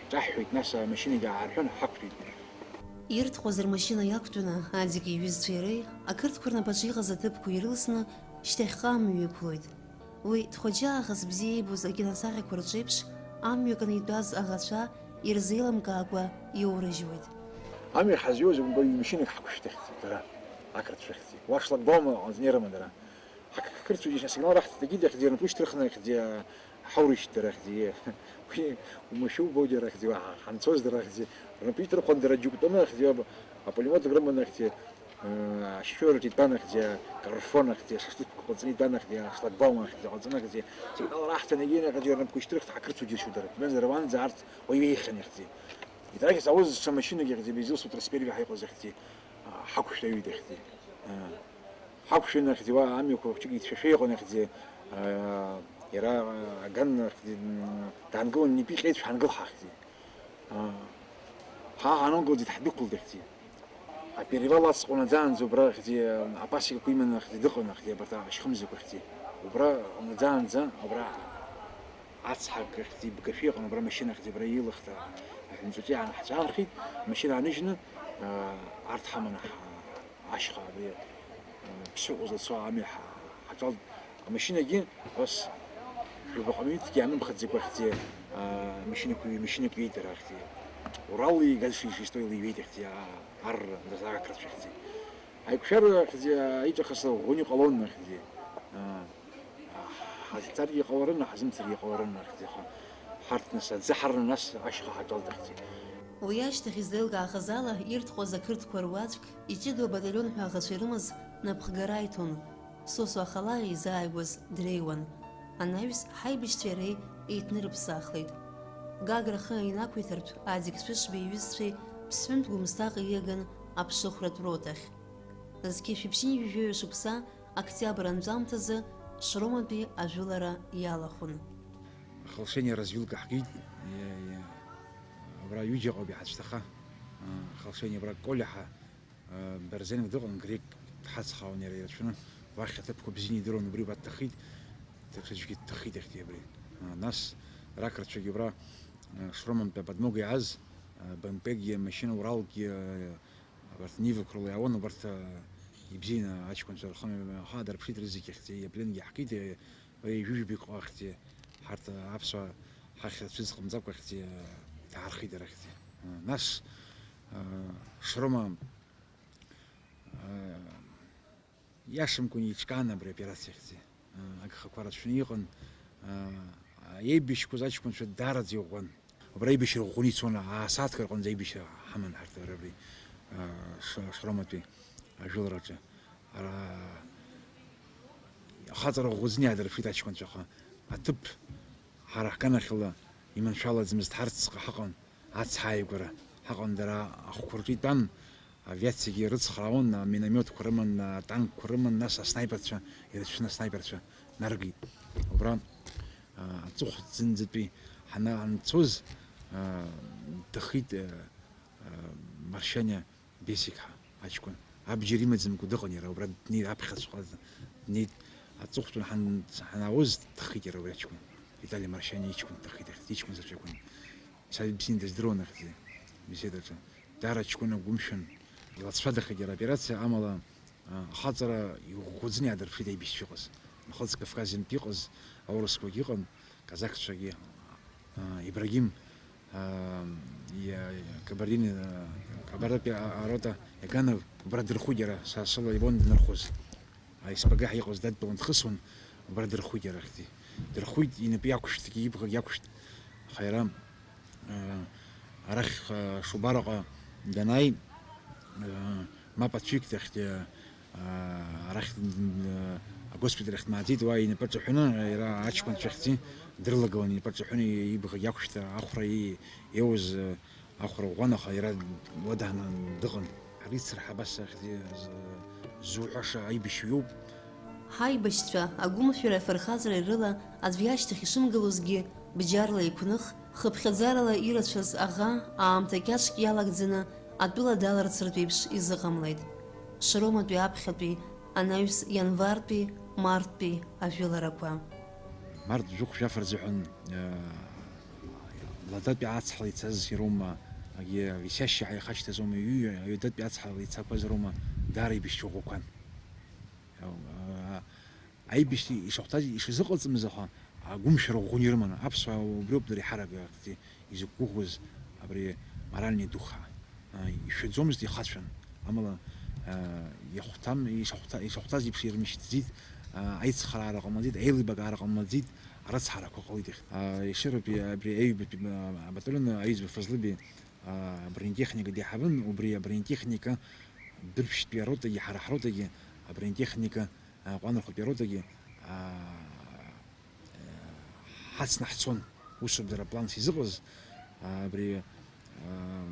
Иҿаҳҳәеит, нас амашьынагьы аарҳәын, ҳақәтәеит. Ирҭҟәаз рмашьына иақәтәаны, Адик иҩызцәеи иареи, ақырҭқәа рнапаҿы иҟаз аҭыԥқәа ирылсны, шьҭахьҟа амҩа иқәлоит. Уи Тхәаџьаа аахыс бзиа иибоз акиносахьақәа рҿеиԥш, амҩа кны итәаз аӷацәа ирзеилымкаакәа иоурыжьуеит. Амҩа ҳазҩоз акәымкәа, ҩ-машьынак ҳақәшәт ахьӡи, дара, ақырҭцәа ахьӡи. Уа шлагбаум аҟынӡа ирыман дара. Ҳақырҭцәагьы асигнал раҳҭеит, егьи дахьӡи, рнапы ишьҭырхны ахьӡи, ҳаурышьҭ дара ахьӡи. Уи умашәа убо џьара ахьӡи, уа ҳанцоз дара ахьӡи. Рнапы ишьҭырхуан дара џьоук тәаны ахьӡи, апулемиотак рыманы ахьӡи. Ашьшьыҳәа рҿы итәан ахьӡи, акарфон ахьӡи, ашашлыкқәа ҟаҵаны итәан ахьӡи, ашлагбаум ахьӡи ҟаҵаны ахьӡи, сигнал раҳҭан егьи ахьӡи рнапқәа ишьҭырхт, ҳақырҭцәа џьыршьо дара. Итәан дара уанӡа арҭ уаҩы еихьан ахьӡи. Еиҭах ас аус ҽа машьынак ахьӡи, Безил Сутра Сперви ҳәа иҟаз ахьӡи, ҳақәшәт аҩыда ахьӡи. Ҳақәшәан ахьӡи, уа амҩақәа хәҷык ицәашәа иҟан ахьӡи, иара аган ахьӡи, даангылан, ипи ҟьеит шәҳангыл ҳахьӡи. Ҳа ҳанылгылеит, ҳдәықәлт ахьӡи. Аперевал аҵаҟа унаӡаанӡа убра ахьӡи, апасекақәа иманы ахьӡи дыҟан ахьӡи, абарҭ ашьхымзақәа ахьӡи. Убра унаӡаанӡа, убра ацҳак ахьӡи бгашәа иҟан, убра машьына ахьӡи, убра илыхта аҳәынҵәаҿы иаанаҳҵәаанхеит, машьына ааныжьны, арҭ ҳаманы ҳа-, ашьха абри, Ԥсыхәа злацо амҩа ҳа-, ҳаҿалт. Амашьынагьы ус жәабаҟа минуҭкгьы иаанымхаӡакәа ахьӡи, а, машьынақәа, машьынак ҩеит дара ахьӡи. Урал игаз ши-, ши-, шестое иҩеит ахьӡи, а, арра, дазаагақәа рацәа ахьӡи. Аиқәшәара ахьӡи, а, аиҿахысра ӷәӷәаны иҟалон ахьӡи. А, а, ҳазцаргьы иҟаларын, ҳазымцаргьы иҟаларын ахьӡи, аха ҳарҭ нас аӡы ҳарны нас ашьха ҳаҿалт ахьӡи. Уи ашьҭахь излеилкаахаз ала, ирҭҟәаз ақырҭқәа руаӡәк, иҷыдоу абаталион ҳәа аӷацәа ирымаз, напхгара аиҭон. Сосо ахала еизааигәаз дреиуан. Анаҩс ҳаибашьцәеи иареи еиҭнырыԥсахлеит. Гагра ахы инақәиҭыртә, Адик Цәышба иҩызцәеи ԥсҳәынтә Гәымсҭаҟа ииаган аԥшыхәратә ротахь. Зқьи жәшәи ԥшьынҩажәи жәаҩа шықәса, октиабр анҵәамҭазы, Шроматәи ажәылара иалахәын. Ахылшени развилка ҳгеит, иа-, иа-, абра ҩыџьа ыҟоуп иҳацәҭаха. А, ахылшени абра Колиа ҳа, а, Берзенк дыҟан, грек дҳацхраауан иара ирацәаны, уахь аҭыԥқәа бзианы идыруан, убри убра дҭахеит, даҽаӡәгьы дҭахеит иахьтәи абри. А, нас рақырҭцәагьы убра, а, Шромантәи аподмога иааз, а, Бампегьы, машьына Уралкгьы, а, абарҭ Нивақәа рыла иаауан, убарҭ, а, ибзианы аҷкәынцәа рхы ҳадырԥшит, рызегь ахьӡи, апленгьы иаҳкит, а, уи ҩыжәбеи ҟаҟа ахьӡи, ҳарҭ, а, аԥсуаа ҳахьӡ ацәыӡ ҟамҵакәа ахьӡи, а, иҭаҳархеит дара ахьӡи. А, нас, а, Шрома, а, иашамкәан еиҿкаан абри аоперациа ахьӡи. А, агхақәа рацәаны иҟан, а, а, еибашьқәаз аҷкәынцәа даараӡа иӷәӷәан. Убра аибашьра ӷәӷәаны ицон, аа-сааҭк рҟынӡа аибашьра ҳаман ҳарҭ абри, а, Ш-, Шроматәи ажәылараҿы. Ара, ахаҵара ӷәӷәаӡны иаадырԥшит аҷкәынцәа, аха аҭыԥ ҳара ҳганахьала иманшәалаӡамызт, ҳарҭҵҟа ҳаҟан, ацҳа ааигәара ҳаҟан, дара ахәқәа рҿы итәан, авиациагьы рыцхраауан, аминомиотқәа рыман, атанкқәа рыман, нас аснаиперцәа, ирацәаны аснаиперцәа наргеит. Убра, а, аҵыхәтәанӡатәи ҳана-, ҳанцоз, а, дҭахеит, а, а, Маршьаниа Бесик ҳәа аҷкәын. Абџьар имаӡамкәа дыҟан иара, убра днеит, аԥхьаҵәҟьа днеит. Аҵыхәтәан ҳан-, ҳанаауаз дҭахеит иара убри аҷкәын. Витали Маршьани иҷкәын дҭахеит, ахьӡ иҷкәын заҵәы акәын. Саб ибзианы дыздыруан ахьӡы, беседаҿы. Даара ҷкәын агәымшәан. Илацәадахеит иара аоперациа, амала, а, ахаҵара иӷәӷәаӡаны иаадырԥшит аибашьцәа иҟаз. Нахыс Кавказынтә иҟаз аурысқәагьы ыҟан, казақцәагьы, а, Ибрагим, а, иа-, Кабардини, а, Кабардатәи а-, арота Иаганов убра дырхәит иара, са сыла ибон днырхәыз. АСПГ ҳәа иҟаз дадтәалан дхысуан, убра дырхәит иара ахьӡы. Дырхәит, инапы иақәшәт, ибӷагь иақәшәт. Аха иара, а, арахь, а, Шубараҟа данааи, а, мап ацәикт ахьӡы, а, арахь, а, агоспиталь ахь дмааӡеит, уа инапы ҿаҳәаны, иара аҷкәынцәа ахьӡы дрылагылан, инапы ҿаҳәаны ибӷагь иақәшәт, ахәра и-, иоуз, а, ахәра ӷәӷәан, аха иара уадаҳан дыҟан. Ҳара ицырҳа абас ахьӡ-, з-, зуҳәаша аибашьҩы иоуп. Ҳаибашьцәа агәымшәара афырхаҵара рыла аӡәы иашьҭахь ишымгылозгьы, бџьарла иқәных, хыԥхьаӡарала ирацәаз аӷа аамҭа кьаҿк иалагӡаны атәыла даларцыртә еиԥш изыҟамлеит. Шроматәи аԥхьатәи, анаҩс ианвартәи, марттәи ажәыларақәа. Март жәохә жәаф рзыҳәан, э, Ладатәи ацҳала ицаз ироума, агьи висящий ҳәа ихашьҭазоума, ҩы-, ҩадатәи ацҳала ицақәаз роума, даара ибжьцәыӷәақәан. Ау, а, аибашьцәа ишахәҭаз ишазыҟалҵамыз аха, агәымшәара ӷәӷәаны ирыман. Аԥсуаа убриоуп дара иҳаракы, ахьӡи, изықәгәыӷуаз абри моральный дух ҳәа. А, ишәаӡомызт, ихацәан. Амала, а, иахәҭам, ишахәҭа-, ишахәҭаз еиԥш ирмышьҭӡеит, а, аицхыраара ҟамлаӡеит, аилибакаара ҟамлаӡеит, арыцҳарақәа ҟалеит иахь. А, Ешыратәи абри аҩбатәи, а, абаталион аҩӡба Фазлыби, а, абронетехника деиҳабын, убри абронетехника Дәрыԥшьтәи аротагьы, ҳара ҳротагьы, абронетехника, а, Ҟәанырхәтәи аротагьы, а, ҳацнаҳцон, усоуп дара апланс изыҟаз, а, абри, а,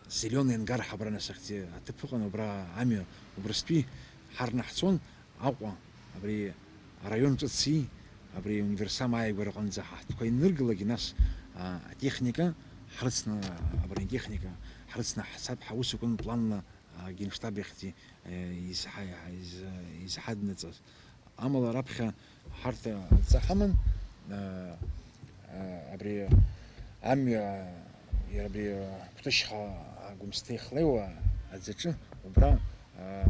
зелёный ангар ҳәа абра насыхьӡи аҭыԥ ыҟан, убра амҩа, убрыстәи ҳарнаҳцон, Аҟәа, абри араион ҿыци, абри универсам ааигәара аҟынӡа ҳа ҳтәқәа инныргылак, нас, а, атехника ҳрыцны, абронетехника ҳрыцны ҳцап ҳәа ус акәын планла, а, Генштаб иахьтәи, э, изҳа-, из-, изҳаднаҵаз. Амала раԥхьа ҳарҭ адҵа ҳаман, а, а, абри амҩа, иара абри Кәтышьха агәымсҭа ихлеиуа аӡаҿы, убра, а,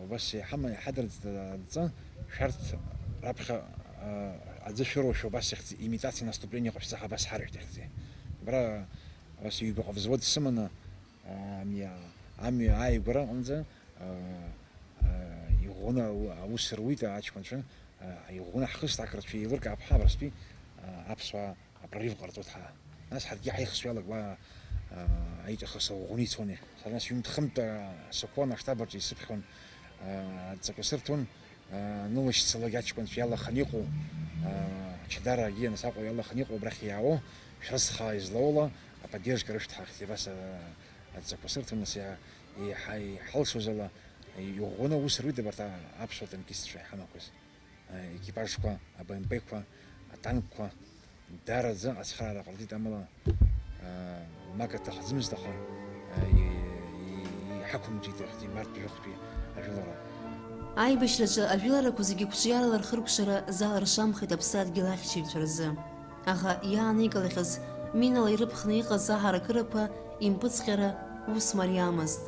Убас иҳама-, иҳадырҵ-, адҵа, шәарҭ раԥхьа, а, аӡы шәыруашәа убас ихьӡ-, имитациа наступление ҟашәҵа ҳәа абас ҳарҳәт ихьӡи. Абра абас ҩбаҟа взвод сыманы, а, амҩа, амҩа ааигәара аҟынӡа, а, а, иӷәӷәаны ау-, аус руит аҷкәынцәа, а, иӷәӷәаны ҳхыст ақырҭцәа еилыркаап ҳәа абрастәи, а, аԥсуаа Апрорыв ҟарҵоит ҳәа. Нас ҳаргьы ҳаихсҩалак уа, аа, аиҿахыс ӷәӷәаны ицон. Сара нас ҩымҭ-хынтә, аа, сықәлан аштаб аҿы исыԥхьон, аа, адҵақәа сырҭон, аа, нылашьцылак аҷкәынцәа иалаханы иҟоу, аа, ачадарагьы нас Аҟәа иалаханы иҟоу абрахь иаауо, шәрыцха излоула аподдержка рышәҭ ҳәа ахьӡ-, абас, аа, адҵақәа сырҭон, нас иа-, иҳа-, иҳалшоз ала, иӷәӷәаны аус руит абарҭ, аа, аԥсуа танкистцәа иҳамақәаз. Аекипажқәа, АБМП-қәа, атанкқәа, даараӡа ацхыраара ҟарҵеит, амала, аа, мак аҭахӡамызт, аха, аа, и-, и-, иҳақәымҵәеит иахьатәи март жәохәтәи ажәылара. Аибашьраҿы ажәыларақәа зегьы қәҿиарала рхыркәшара заларшамхеит аԥсадгьыл ахьчаҩцәа рзы. Аха иааникылахьаз, минала ирыԥхны иҟаз аҳаракырақәа импыҵҟьара ус мариамызт.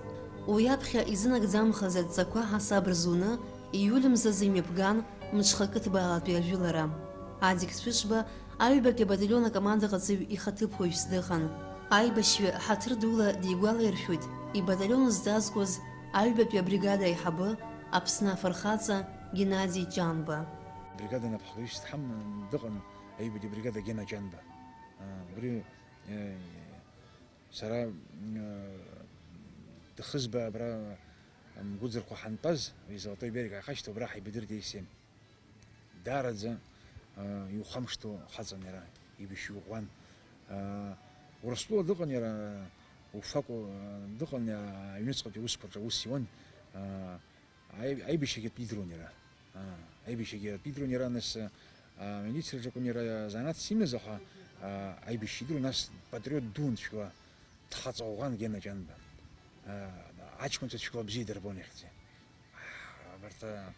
Уи аԥхьа изынагӡамхаз адҵақәа ҳасаб рзуны, ииуль мзазы имҩаԥган мҽхакы ҭбаалатәи ажәылара. Адик Цәышба аҩбатәи абаталион акомандаҟаҵаҩ ихаҭыԥуаҩс дыҟан. Аибашьҩы ҳаҭыр дула дигәалаиршәоит ибаталион зҵазкуаз аҩбатәи абригада аиҳабы, Аԥсны афырхаҵа Геннади Ҷанба. Бригада напхгаҩыс дҳаман дыҟан, аҩбатәи абригада Гена Ҷанба. Аа, убри, э, Сара, э, Дыхызба абра, м, Гәыӡырхәа ҳантәаз, уи Золотой берег ҳахашьҭоу, абра ҳаибадырт иаисем. Даараӡа, э, иухамышҭуа хаҵан иара, ибжьы ӷәӷәан. Э, Урыстәыла дыҟан иара, Уфаку, э, дыҟан, э, аҩныҵҟатәи аусқәа рҿы аус иуан. Э, Аи-, аибашьрагьы атәы идыруан иара. Аа, аибашьрагьы атәы идыруан иара, нас, аа, амилициараҿы акәын иара занааҭс имаз, аха, аа, аибашьра идыруан, нас патриот дуун цәгьала дхаҵа ӷәӷәан Гена Ҷанба. Аа, аҷкәынцәа цәгьала бзиа дырбон иахьӡи. Абарҭ, аа,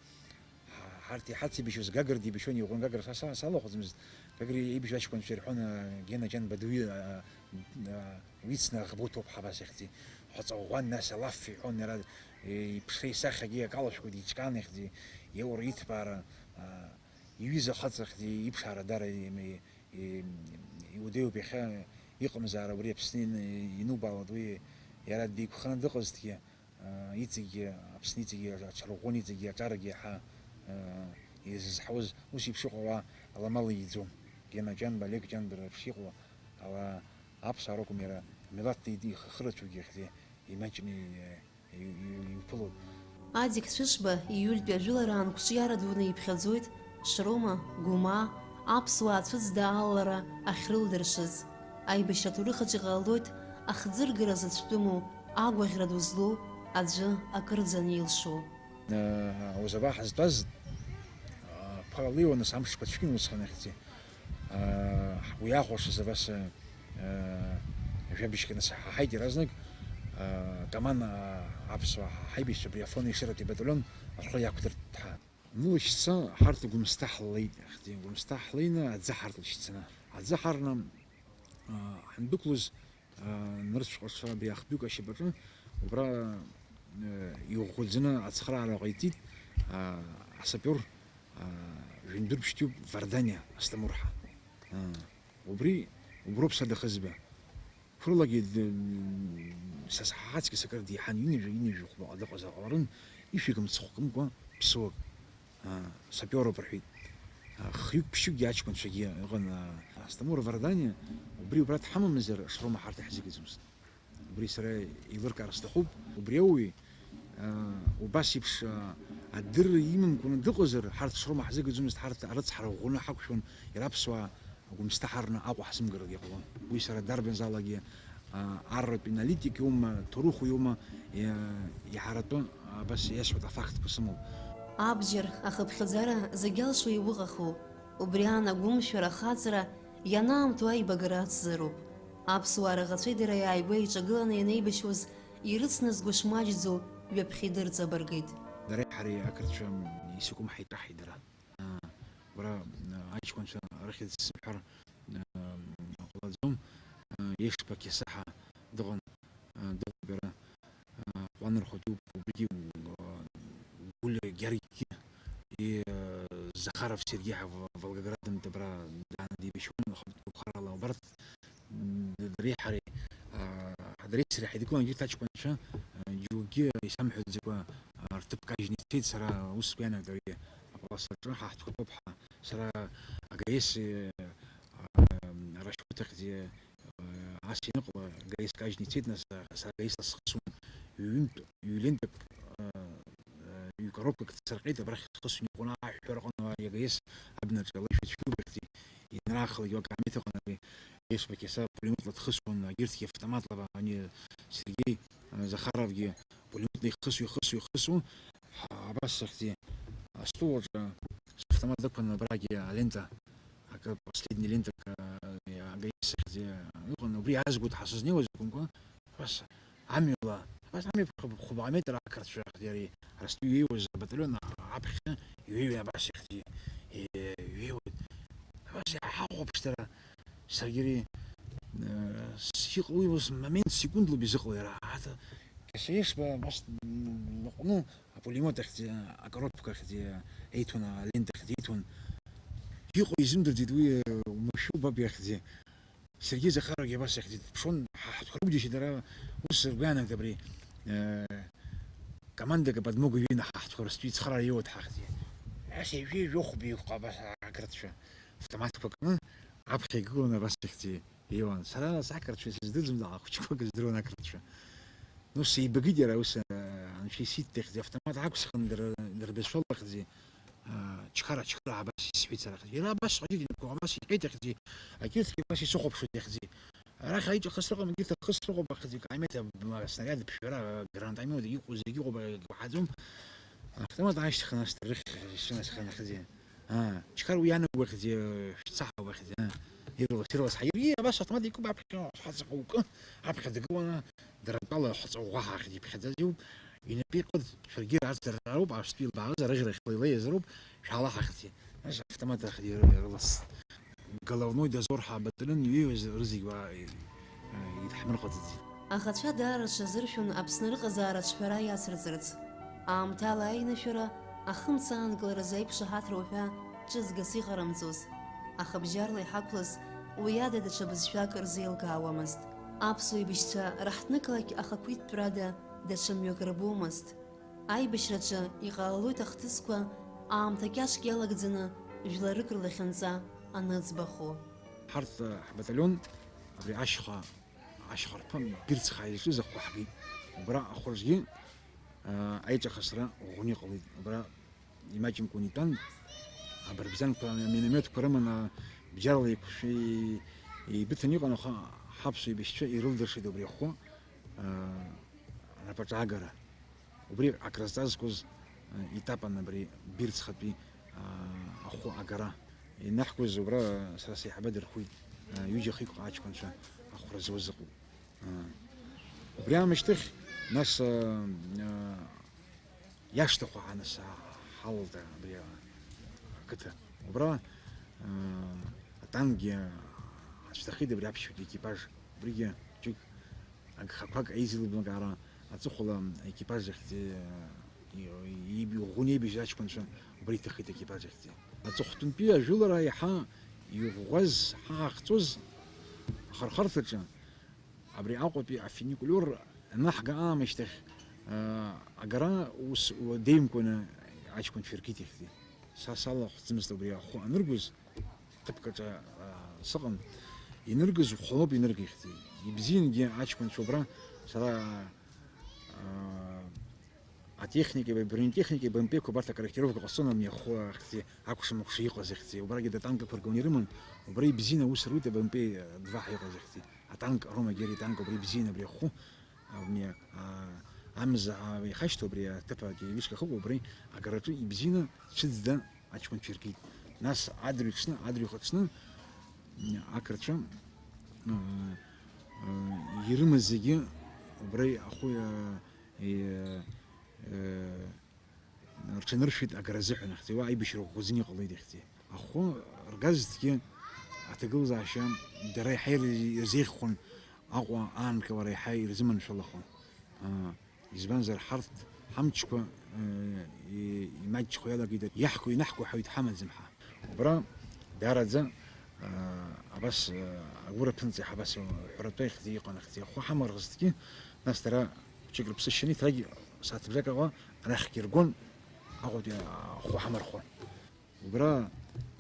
ҳа-, Арҭ иҳацеибашьуаз Гагра дибашьуан, иӷәӷәан Гагра са, са, салахәӡамызт. Гагра иеибашьуаз аҷкәынцәа ирҳәон, а, Гена Ҷанба дуаҩы, а, а, уицны аӷба уҭоуп ҳәа абас ихьӡи. Ҳәаҵаӷәӷәан, нас алаф иҳәон иара, е, иԥшреи исахьагьы акалашәқәа диҿкаан ихьӡи, иаура иҭбаара, а, иҩыза хаҵа ихьӡи, иԥшаара дара, е, е, е, иудеиуп иахьа иҟамзаара убри Аԥсны ин-, инубаалоит уи, иара деиқәханы дыҟазҭгьы, аа, иҵегьгьы, Аԥсны иҵегьгьы аҽарӷәӷәон, иҵегьгьы аҿарагьы иаҳа, аа, изызҳауаз, ус еиԥш иҟоу ауаа аламала иӡом. Гена Ҷанба, Олег Ҷанба реиԥш иҟоу ауаа аԥсуаа ракәым, иара амилаҭ ихы-, ихырацәагьы ихьӡи имаҷны и-, и-, и-, иуԥылоит. Адик Цәышба ииультәи ажәылараан қәҿиара дуны иԥхьаӡоит Шрома, Гәымаа, аԥсуаа цәыӡда алалара ахьрылдыршаз. Аибашьра аҭоурых аҿы иҟалоит ахӡыргара зыцәтәыму, агәаӷьра ду злоу аӡәы акырӡа анилшо. Узаба ҳазтәаз, а, ԥара леиуан, нас амшқәа цәгьан усҟан ихьӡи. А, уи аӷәра шазаваса, а, жәабжьк нас ҳаҳаит иаразнак, а, Каман, а, аԥсуаа ҳаибашьцәа абри Афон Ешыратәи батальон архы иақәдыртәҳа. Лашьца ҳарҭ Гәымсҭа ҳлеит, ихьӡи, Гәымсҭа ҳлеины аӡы ҳарҭ лашьцаны. Аӡы ҳарны, а, ҳандәықәлоз, аа, нырцәҟа абри ахбҩык ашьапаҿы, убра, э, иӷәӷәаӡаны ацхыраара ҟаиҵеит, аа, асапиор, аа, жәындәырԥшьтәиуп Варданиа Асҭамыр-ҳа. Аа, убри, уброуп са дахызба. Қәырлагьы д-, са сҳаҳацкьа сакыр деиҳан, ҩынҩажәа, ҩынҩажәи хәбаҟа дыҟазар ҟаларын, ишәик мцхәкымкәа ԥсуак. Аа, сапиоруп рҳәеит. Аа, хҩык-ԥшьҩыкгьы аҷкәынцәагьы ыҟан, аа, Асҭамыр Вардани, убри убра дҳамамзар, Шрома ҳарҭ иаҳзыгаӡомызт. Убри сара еилыркаар сҭахуп. Убри ауаҩы, аа, убас еиԥш, аа, адырра имамкәаны дыҟазар, ҳарҭ Шрома ҳзыгаӡомызт, ҳарҭ арыцҳара ӷәӷәаны ҳақәшәон, иара аԥсуаа Гәымсҭа ҳарны Аҟәа ҳзымгаргьы ҟалон. Уи сара дарбанзаалакгьы, аа, арратә аналитик иоума, ҭоурых иоума, иа-, иаҳаратәы абас иасҳәоит, афактқәа сымоуп. Абџьар, ахыԥхьаӡара зегь алшо иуҟаху, убри аан агәымшәара ахаҵара ианаамҭоу аибагара ацзароуп. Аԥсуаа раӷацәеи дареи ааигәа еиҿагыланы ианеибашьуаз, ирыцназго шмаҷӡоу ҩаԥхьа идырҵабыргеит. Дареи ҳареи ақырҭцәа исакәым ҳаиҿаҳаит дара. Уара, аҷкәынцәа рыхьӡ сымҳәар, ҟалаӡом. Ешба Қьесаҳа дыҟан, дыҟоуп иара, Ҟәланырхәа дууп, убригьы, Гәлиа Георгиагьы, и, Захаров Сергеи ҳа Волгоградынтә абра дааны дибашьуан, хатәқәарала убарҭ, м, дареи ҳареи, а, дареи сареи ҳаидгылан, егьырҭ аҷкәынцәа, а, џьоукгьы исамҳәаӡакәа, а, рҭыԥ кажьны ицеит, сара ус сгәы иаанагоит, ари аполосаҿы ҳаҳҭқәа роуп ҳәа, сара АГС, а, расчётахьӡи, а, ас иныҟала АГС кажьны ицеит, нас, а, сара АГС схысуан, ҩынтә, ҩлентак, а, ҩ-коробкак ҭсырҟьеит, абрахь схысуан, иҟәна аҳәҳәара ҟан, АГС абнаҿ алеишәа цәгьоуп, ихьӡи, ианраахылак, иуакаамеҭ ыҟан, абри Ешба Қьеса пулеметла дхысуан, егьырҭгьы автоматла, ани Сергеи, а, Захаровгьы пулеметла ихысуа, ихысуа, ихысуа, ҳа, абас, ихьӡи, астол аҿы автомат дықәын, абрагьы алента, акы, последний лентак, а, АГС, ихьӡи, иҟан, убри аазгоит ҳа сызнеиуаз акәымкәа, Абас амҩала, абас амҩа хәба-, хәба метр ақырҭцәа иара арыстәи иҩеиуаз абаталион аԥхьа иҩеиуан абас ихьӡи, е, иҩеиуан. Абас иҳахәаԥш дара, саргьы ари, э, с-, иҟ-, уи ус момент секундла бизыҟала иара, ата, Кьасаешба абас н-, ныҟәны апулемиот ахьӡи, акоробка ахьӡи еиҭон, алента ахьӡи еиҭон. Иҟоу изымдырӡеит уи, э, умыршәу баб иахьӡи. Сергеи Захаровгьы абас ихьӡеит, дыԥшуан, ҳа ҳтәқәа рыгәдишьеит дара, ус ргәы иаанагт абри, э, командак аподмога иҩеины ҳа ҳтәқәа рыстәи цхыраара иоуеит ҳахьӡи. Ас ҩажәи жәохә беиқәҟа абас ақырҭцәа автоматқәа кны, аԥхьа игыланы абас ихьӡи иуан. Сара сақырҭцәа сыздырӡом, аха ахәыҷқәак здыруан ақырҭцәа. Ну, сеибагеит иара ус, э, анцәа исиҭ ихьӡи, автомат аақәсхын, дара, дара бызшәала ихьӡи. Аа, чхара, чхара, абас исҳәеит сара, ахьӡи. Иара абас ҟаиҵеит, инапқәа абас иҟьеит, ахьӡи. Егьырҭгьы абас исыхәаԥшуеит, ахьӡи. Арахь аиҿахыс ыҟам, егьырҭ ахыс ыҟоуп, ахьӡи. Каимеҭ, м, снаряд ԥжәара, гранатомет, иҟоу зегьы ыҟоуп, егьуаҳаӡом. Автомат аашьҭыхны ас дыррыхьхьан, ахьӡи. Аа, чхара уи ианаго, ахьӡи, шәцаҳауп, ахьӡи, аа. Ирлас, ирлас ҳаир-, ии, абас автомат икуп аԥхьа, ҳаҵаҟа укы, аԥхьа дгыланы, дара тәала ҳаҵаҟа уаҳа ахьӡи ԥхьаӡаз иоуп. Инапы иҟьоит, шәаргьы аӡәӡәараа роуп, аԥстәы илбаагаз арыӷьарахьла илеиз роуп, шәаалаҳахьеит. Нас автомат ахь иры-, ирыласит. Головной дозор ҳабатәаны иҩеиуаз рызегь уа, э, идҳмырҟаҵаӡеит. Аӷацәа даара рҽазыршәон Аԥсны рыҟазаара аҿҳәара иацырҵарц. Аамҭала аинышәара, ахымца аанкыларазы аиқәшаҳаҭра уҳәа ҿыцгас иҟарымҵоз. Аха бџьарла иҳақәлаз уи ада даҽа бызшәак рзеилкаауамызт. Аԥсуа еибашьцәа раҳҭнықалақь ахақәиҭтәрада даҽа мҩак рбомызт. Аибашьраҿы иҟалалоит ахҭысқәа аамҭа кьаҿк иалагӡаны жәларык рлахьынҵа аныӡбахо. Ҳарҭ, ҳбаталион абри ашьха, ашьхарԥа Бирцхаа изҿыз ахәы ҳгеит. Убра ахәы рзгьы, аа, аиҿахысра ӷәӷәаны иҟалеит. Убра имаҷымкәан итәан, абарбзанқәа, аминометқәа рыманы, бџьарла еиқәшәа и-, еибыҭаны иҟан, аха ҳаԥсуа еибашьцәа ирылдыршеит убри ахәы, аа, анапаҿы агара. Убри акрызҵазкуаз, э, етапан абри Бирцхатәи, а, ахәы агара. Инаҳкуаз убра сара сеиҳабы дырхәит, а, ҩыџьа хҩык аҷкәынцәа ахәра зуаз ыҟоуп. А, убри аамышьҭахь, нас, а, а, иашҭаху ҳаныс, а, ҳалалт абри ақыҭа. Убра, а, атанкгьы ацәҭахеит абри аԥшьбатәи екипаж. Убригьы ҿык агхақәак аизеилыбнагара аҵыхәала аекипаж ахьӡ, и-, и-, иӷәӷәаны еибажьыз аҷкәынцәа убра иҭахеит аекипаж ахьӡ. Аҵыхәтәантәи ажәылара иаҳа иӷәӷәаз, ҳа ҳахьцоз ахырхарҭаҿы абри Аҟәатәи афуникулиор анаҳга аамышьҭахь, а, агара ус уадаҩымкәаны аҷкәынцәа иркит иахьӡ. Са салахәӡамызт убри ахәы аныргоз, ҭыԥкаҿы, аа, сыҟан. Иныргаз хәлоуп иныргахьеит. Ибзиангьы аҷкәынцәа убра сара, аа, атехникеи, абронетехникеи, БМП-қәа абарҭ акорректировка ҟасҵон, ами ахәы ахьӡи, акәша-мыкәша иҟаз ахьӡи. Убрагьы атанк ықәыргыланы ирыман, убра ибзианы аус руит, БМП два ҳәа иҟаз ахьӡи. Атанк, Рома Гери итанк убра ибзианы абри ахәы, ами, аа, амза, аа, ихашьҭоу абри аҭыԥ акьыжьышка ахықәу, убри агараҿы ибзианы цәыӡда аҷкәынцәа иркит. Нас адырҩаҽны, адырҩаҽны, м, ақырҭцәа, ы, ы, ирымаз зегьы убра ахәы, ы, ы, ы, рҽаныршәит агара азыҳәан, ахьӡи, уа аибашьра ӷәӷәаӡаны иҟалеит, ахьӡи. Ахәы ргазҭгьы аҭагылазаашьа дара еиҳа ирзеиӷьхон, Аҟәа аанкылара еиҳа ирзыманшәалахон. Ы, Избанзар, ҳарҭ ҳамчқәа, э, и-, имаҷхо иалагеит, иаҳку, инаҳку ҳәа ҳамаӡам ҳа. Убра даараӡа, э, абас, э, агәыр аԥынҵа иаҳа абас ҳәаратәы ихьӡ иҟан, ахьӡ ахәы ҳамарӷызҭгьы, нас дара ԥшьык рыԥсы шьаны, еиҭагь сааҭыбжак аҟа арахьгьы иргон, Аҟәатәи ахәы ҳамархон. Убра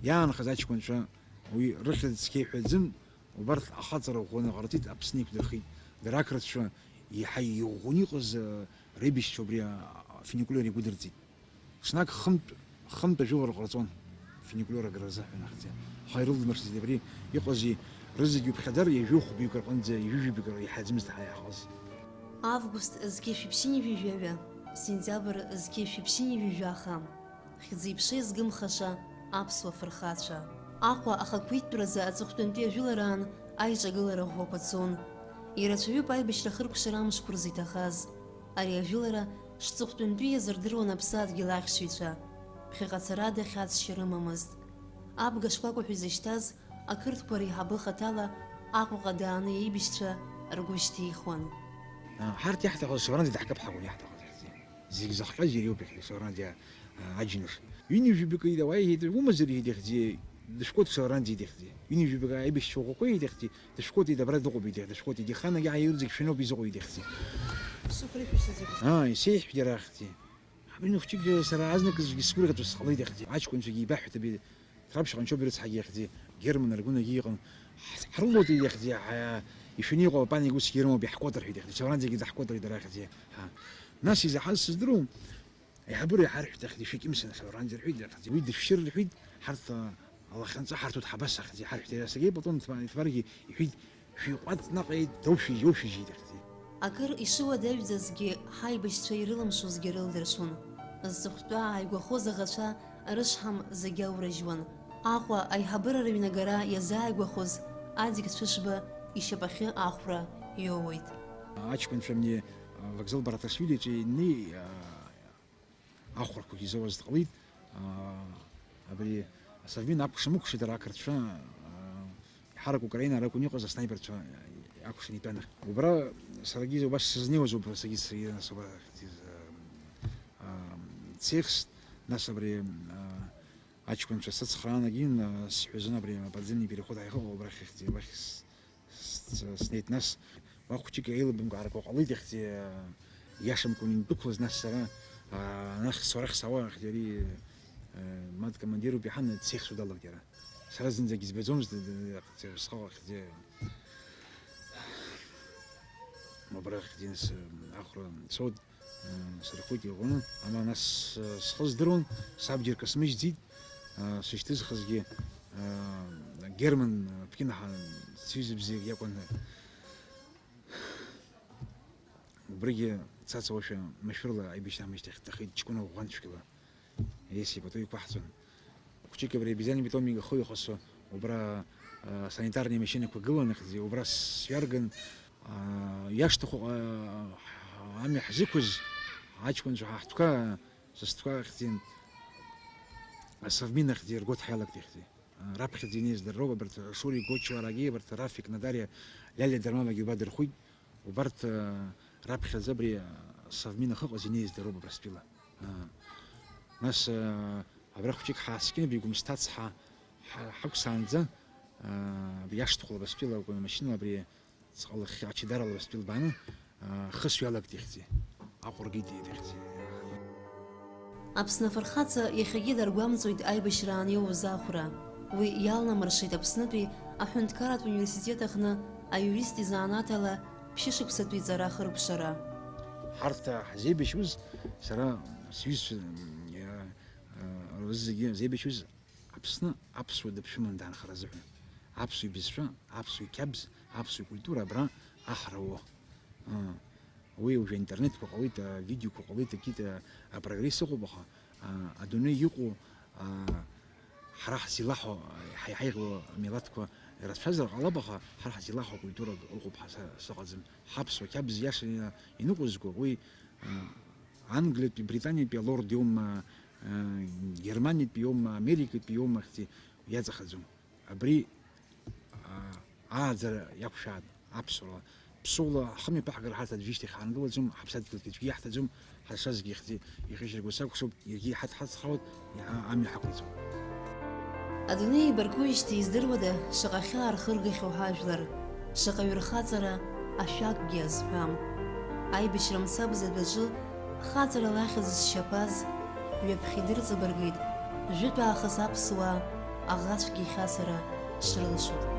иаанхаз аҷкәынцәа уи рыхьӡ цқьа иҳәаӡым, убарҭ ахаҵара ӷәӷәаны ҟарҵеит, Аԥсны иқәдырхеит. Дара ақырҭцәа иаҳа иӷәӷәаны иҟаз, э, реибашьцәа убри, а, афуникулиор игәыдырҵеит. Ҽнак хынтә, хынтә ажәылара ҟарҵон афуникулиор агара азыҳәан ахьӡи. Аха ирылдмыршеит абри иҟази, рызегьы уԥхьаӡар, ҩажәи хәбаҩык рҟынӡа, ҩажәи жәабаҩык иҳаӡмызт ҳара иаҳҟаз. Август зқьи шәиԥшьыни жәаҩа, сентиабр зқьи шәиԥшьыни жәаҩа хам. Хьӡи-ԥшеи згымхаша аԥсуа фырхацәа. Аҟәа ахақәиҭтәразы аҵыхәтәантәи ажәылараан аиҿагылара ӷәӷәақәа цон. Ирацәаҩуп аибашьра ахыркәшара амшқәа рзы иҭахаз. Ари ажәылара шҵыхәтәантәи иазырдыруан аԥсадгьыл ахьшьыҩцәа. Ԥхьаҟа царада хьаҵшьа рымамызт. Абга шкәакәа ҳәа изышьҭаз ақырҭқәа реиҳабы хаҭала Аҟәаҟа дааны иеибашьцәа ргәы шьҭихуан. Ҳарҭ иаҳҭахыз Шеврон даҳкаԥҳақәон иаҳҭахыз иахьӡи. Зегь зыхҟьаз иара иоуп иахьа Шеврон ди, а, аџьныш. Ҩынҩажәи бакы ида уа иҳәеит, умазар иҳәеит иахьӡи, дышәкуеит Шеврон ди иахьӡи. Ҩынҩажәи бакы аибашьцәа ӷәӷәақәа иҳәеит иахьӡи, дышәкуеит ида абра дыҟоуп ида, дышәкуеит ида, иханагьы ааирӡагь шәаноуп изыҟоу ида иахьӡи. Ааи, сеиҳәеит иара ахьӡи. Абри нахәҷык сара азныкызгьы сгәырӷьаҵәа сҟалеит иахьӡи. Аҷкәынцәагьы еибаҳҳәеит абри. Раԥшьаҟа анцәа бирыцҳагьы иахьӡи, Герман ргәынагьы иҟан, ҳ-, ҳрылоуеит иахьӡи, ҳа-, ишәаны иҟоу апанигусгьы ирымоуп, иаҳкәадырҳәеит иахьӡи, Шеврон зегьы заҳкәадырит дара иахьӡи, ҳа. Нас изаҳаз сыздыруам, аиҳабыра иҳарҳәеит иахьӡи, шәыкьымсына Шеврон рҳәеит иахьӡи, уи дышәшьыр рҳәеит, ҳарҭ, а, алахьынҵа ҳарҭоит ҳабас ахьӡи, ҳарҳәеит иара саргьы Платон Ҭма-, Ҭмаргьы иҳәеит, шәиҟәаҵ наҟ еит, доушәыжь, иоушәыжьит иахьӡи. Акыр ишыуадаҩӡазгьы, ҳаибашьцәа ирылымшозгьы рылдыршон. Зҵыхәтәа ааигәахоз аӷацәа рышҳам зегьы аурыжьуан. Аҟәа аиҳабыра рыҩнагара иазааигәахоз Адик Цәышба ишьапахьы ахәра иоуеит. Аҷкәынцәа мни Вокзал Бараташвили иҿы инеи, а, ахәрақәагьы изоуаз дҟалеит. А, абри Совмин акәша-мыкәша дара ақырҭцәа, а, иҳарак Украина ракәын иҟаз, аснайперцәа акәшан итәан. Убра саргьы убас сызнеиуаз убра саргьы сры-, нас убра, а, а, цехс, нас абри, а, аҷкәынцәа сыцхраанагьы, а, сҳәазон абри аподземный переход ҳаихыҟоу убрахь ахьӡ-, уахь с-, с-, снеит, нас уа хәыҷык еилыбымкаара ҟалеит, ихьӡи, иашамкәан индәықәлаз, нас сара, аа, анахь сара сауа, ихьӡи, ари, э, мад командируп иҳан, цех судалак иара. Сара зынӡагь избаӡомызт, д-, д-, ихьӡи, схала, ихьӡи, убра, ихьӡи, нас, э, ахәра соуд, э, сырхәит иӷәӷәаны, ама нас, э, схы здыруан, саб џьаркы смыжьӡеит, э, сышьҭызхызгьы, э, Герман, э, Ԥкьынаҳа сҩыза бзиак иакәын. Убригьы цацауашәа машәырла аибашьра аамышьҭахь дҭахеит ҷкәына ӷәӷәанцәгьала. Иеси пату иқәаҳҵон. Хәҷык абри обезьяны питомник ахы ихасо, убра, а, санитарные машьынақәа гылан, ихьӡи, убра сҩарган, а, иашҭахәыҟа, а, амҩа ҳзықәыз аҷкәынцәа ҳа ҳтәқәа, са стәқәа, ихьӡи, асовмин ахьӡи ргәы ҭҳаиалакт, ихьӡи. Раԥхьаӡа инеиз дара роуп, абарҭ Шури Гочо арагьы, абарҭ Рафик Надариа, Лиалиа Дармабагьы убадырхәит. Убарҭ, э, раԥхьаӡа абри, э, Совмин ахы ыҟаз инеиз дара роуп Абрыскьыла. Э, нас, э, абра хәҷык ҳааскьаны, абри Гәымсҭа ацҳа ҳа-, ҳақәсаанӡа, э, абри ашҭхәа Абрыскьыла акәын амашьына, абри Ҵҟалахьы ачадарала Абрыскьыл бааны, аа, хысҩалакт ихьӡи, Аҟәыргьы диит ихьӡи. Аԥсны афырхаҵа иахьагьы даргәамҵуеит аибашьраан иоуз ахәра. Уи иалнамыршеит Аԥснытәи аҳәынҭқарратә университет аҟны аиурист изанааҭ ала ԥшьышықәсатәи иҵара ахыркәшара. Ҳарҭ ҳзеибашьуаз, сара сҩызцәа, иа-, а, рзы зегьы зеибашьуаз, Аԥсны аԥсуа дыԥшәыман даанхар азыҳәан. Аԥсуа ибызшәа, аԥсуа қьабз, аԥсуа культура абра аҳра уо. Ыы, уи уажәы аинтернетқәа ҟалеит, авидеоқәа ҟалеит, акит, а, апрогресс ыҟоуп, аха, а, адунеи иҟоу, а, ҳара ҳзилаҳәо, ҳа иҳаиӷьу амилаҭқәа ирацәазар ҟалап, аха ҳара ҳзилаҳәо акультура ыҟоуп ҳәа са сыҟаӡам. Ҳаԥсуа қьабз иаша иныҟәызго, уи, а, Англиатәи, Британиатәи алорд иоума, а, Германиатәи иоума, Америкатәи иоума, ахьӡи иаҵахаӡом. Абри, аа, ааӡара иақәшәааит аԥсуара. Ԥсуала ҳхымҩаԥаҳгар ҳарҭ аӡәы ишьҭахь ҳаангылаӡом, ҳаԥсадгьылгьы аӡәгьы иаҳҭаӡом, ҳазшазгьы ихьӡи ихьыжьырго сакәхшоуп, иаргьы иҳадҳацхраауеит, иа-, амҩа ҳақәиҵоит. Адунеи еибаргуижьҭеи издыруада, шаҟа хьаа рхыргахьоу ҳажәлар, шаҟаҩы рхаҵара ашәакгьы азҳәам. Аибашьра мцабз адәаҿы хаҵарала ахьӡ зшьаԥаз, ҩаԥхьа идырҵабыргеит, жәытә аахыс аԥсуаа аӷацәгьа ихьасара шрылшоз.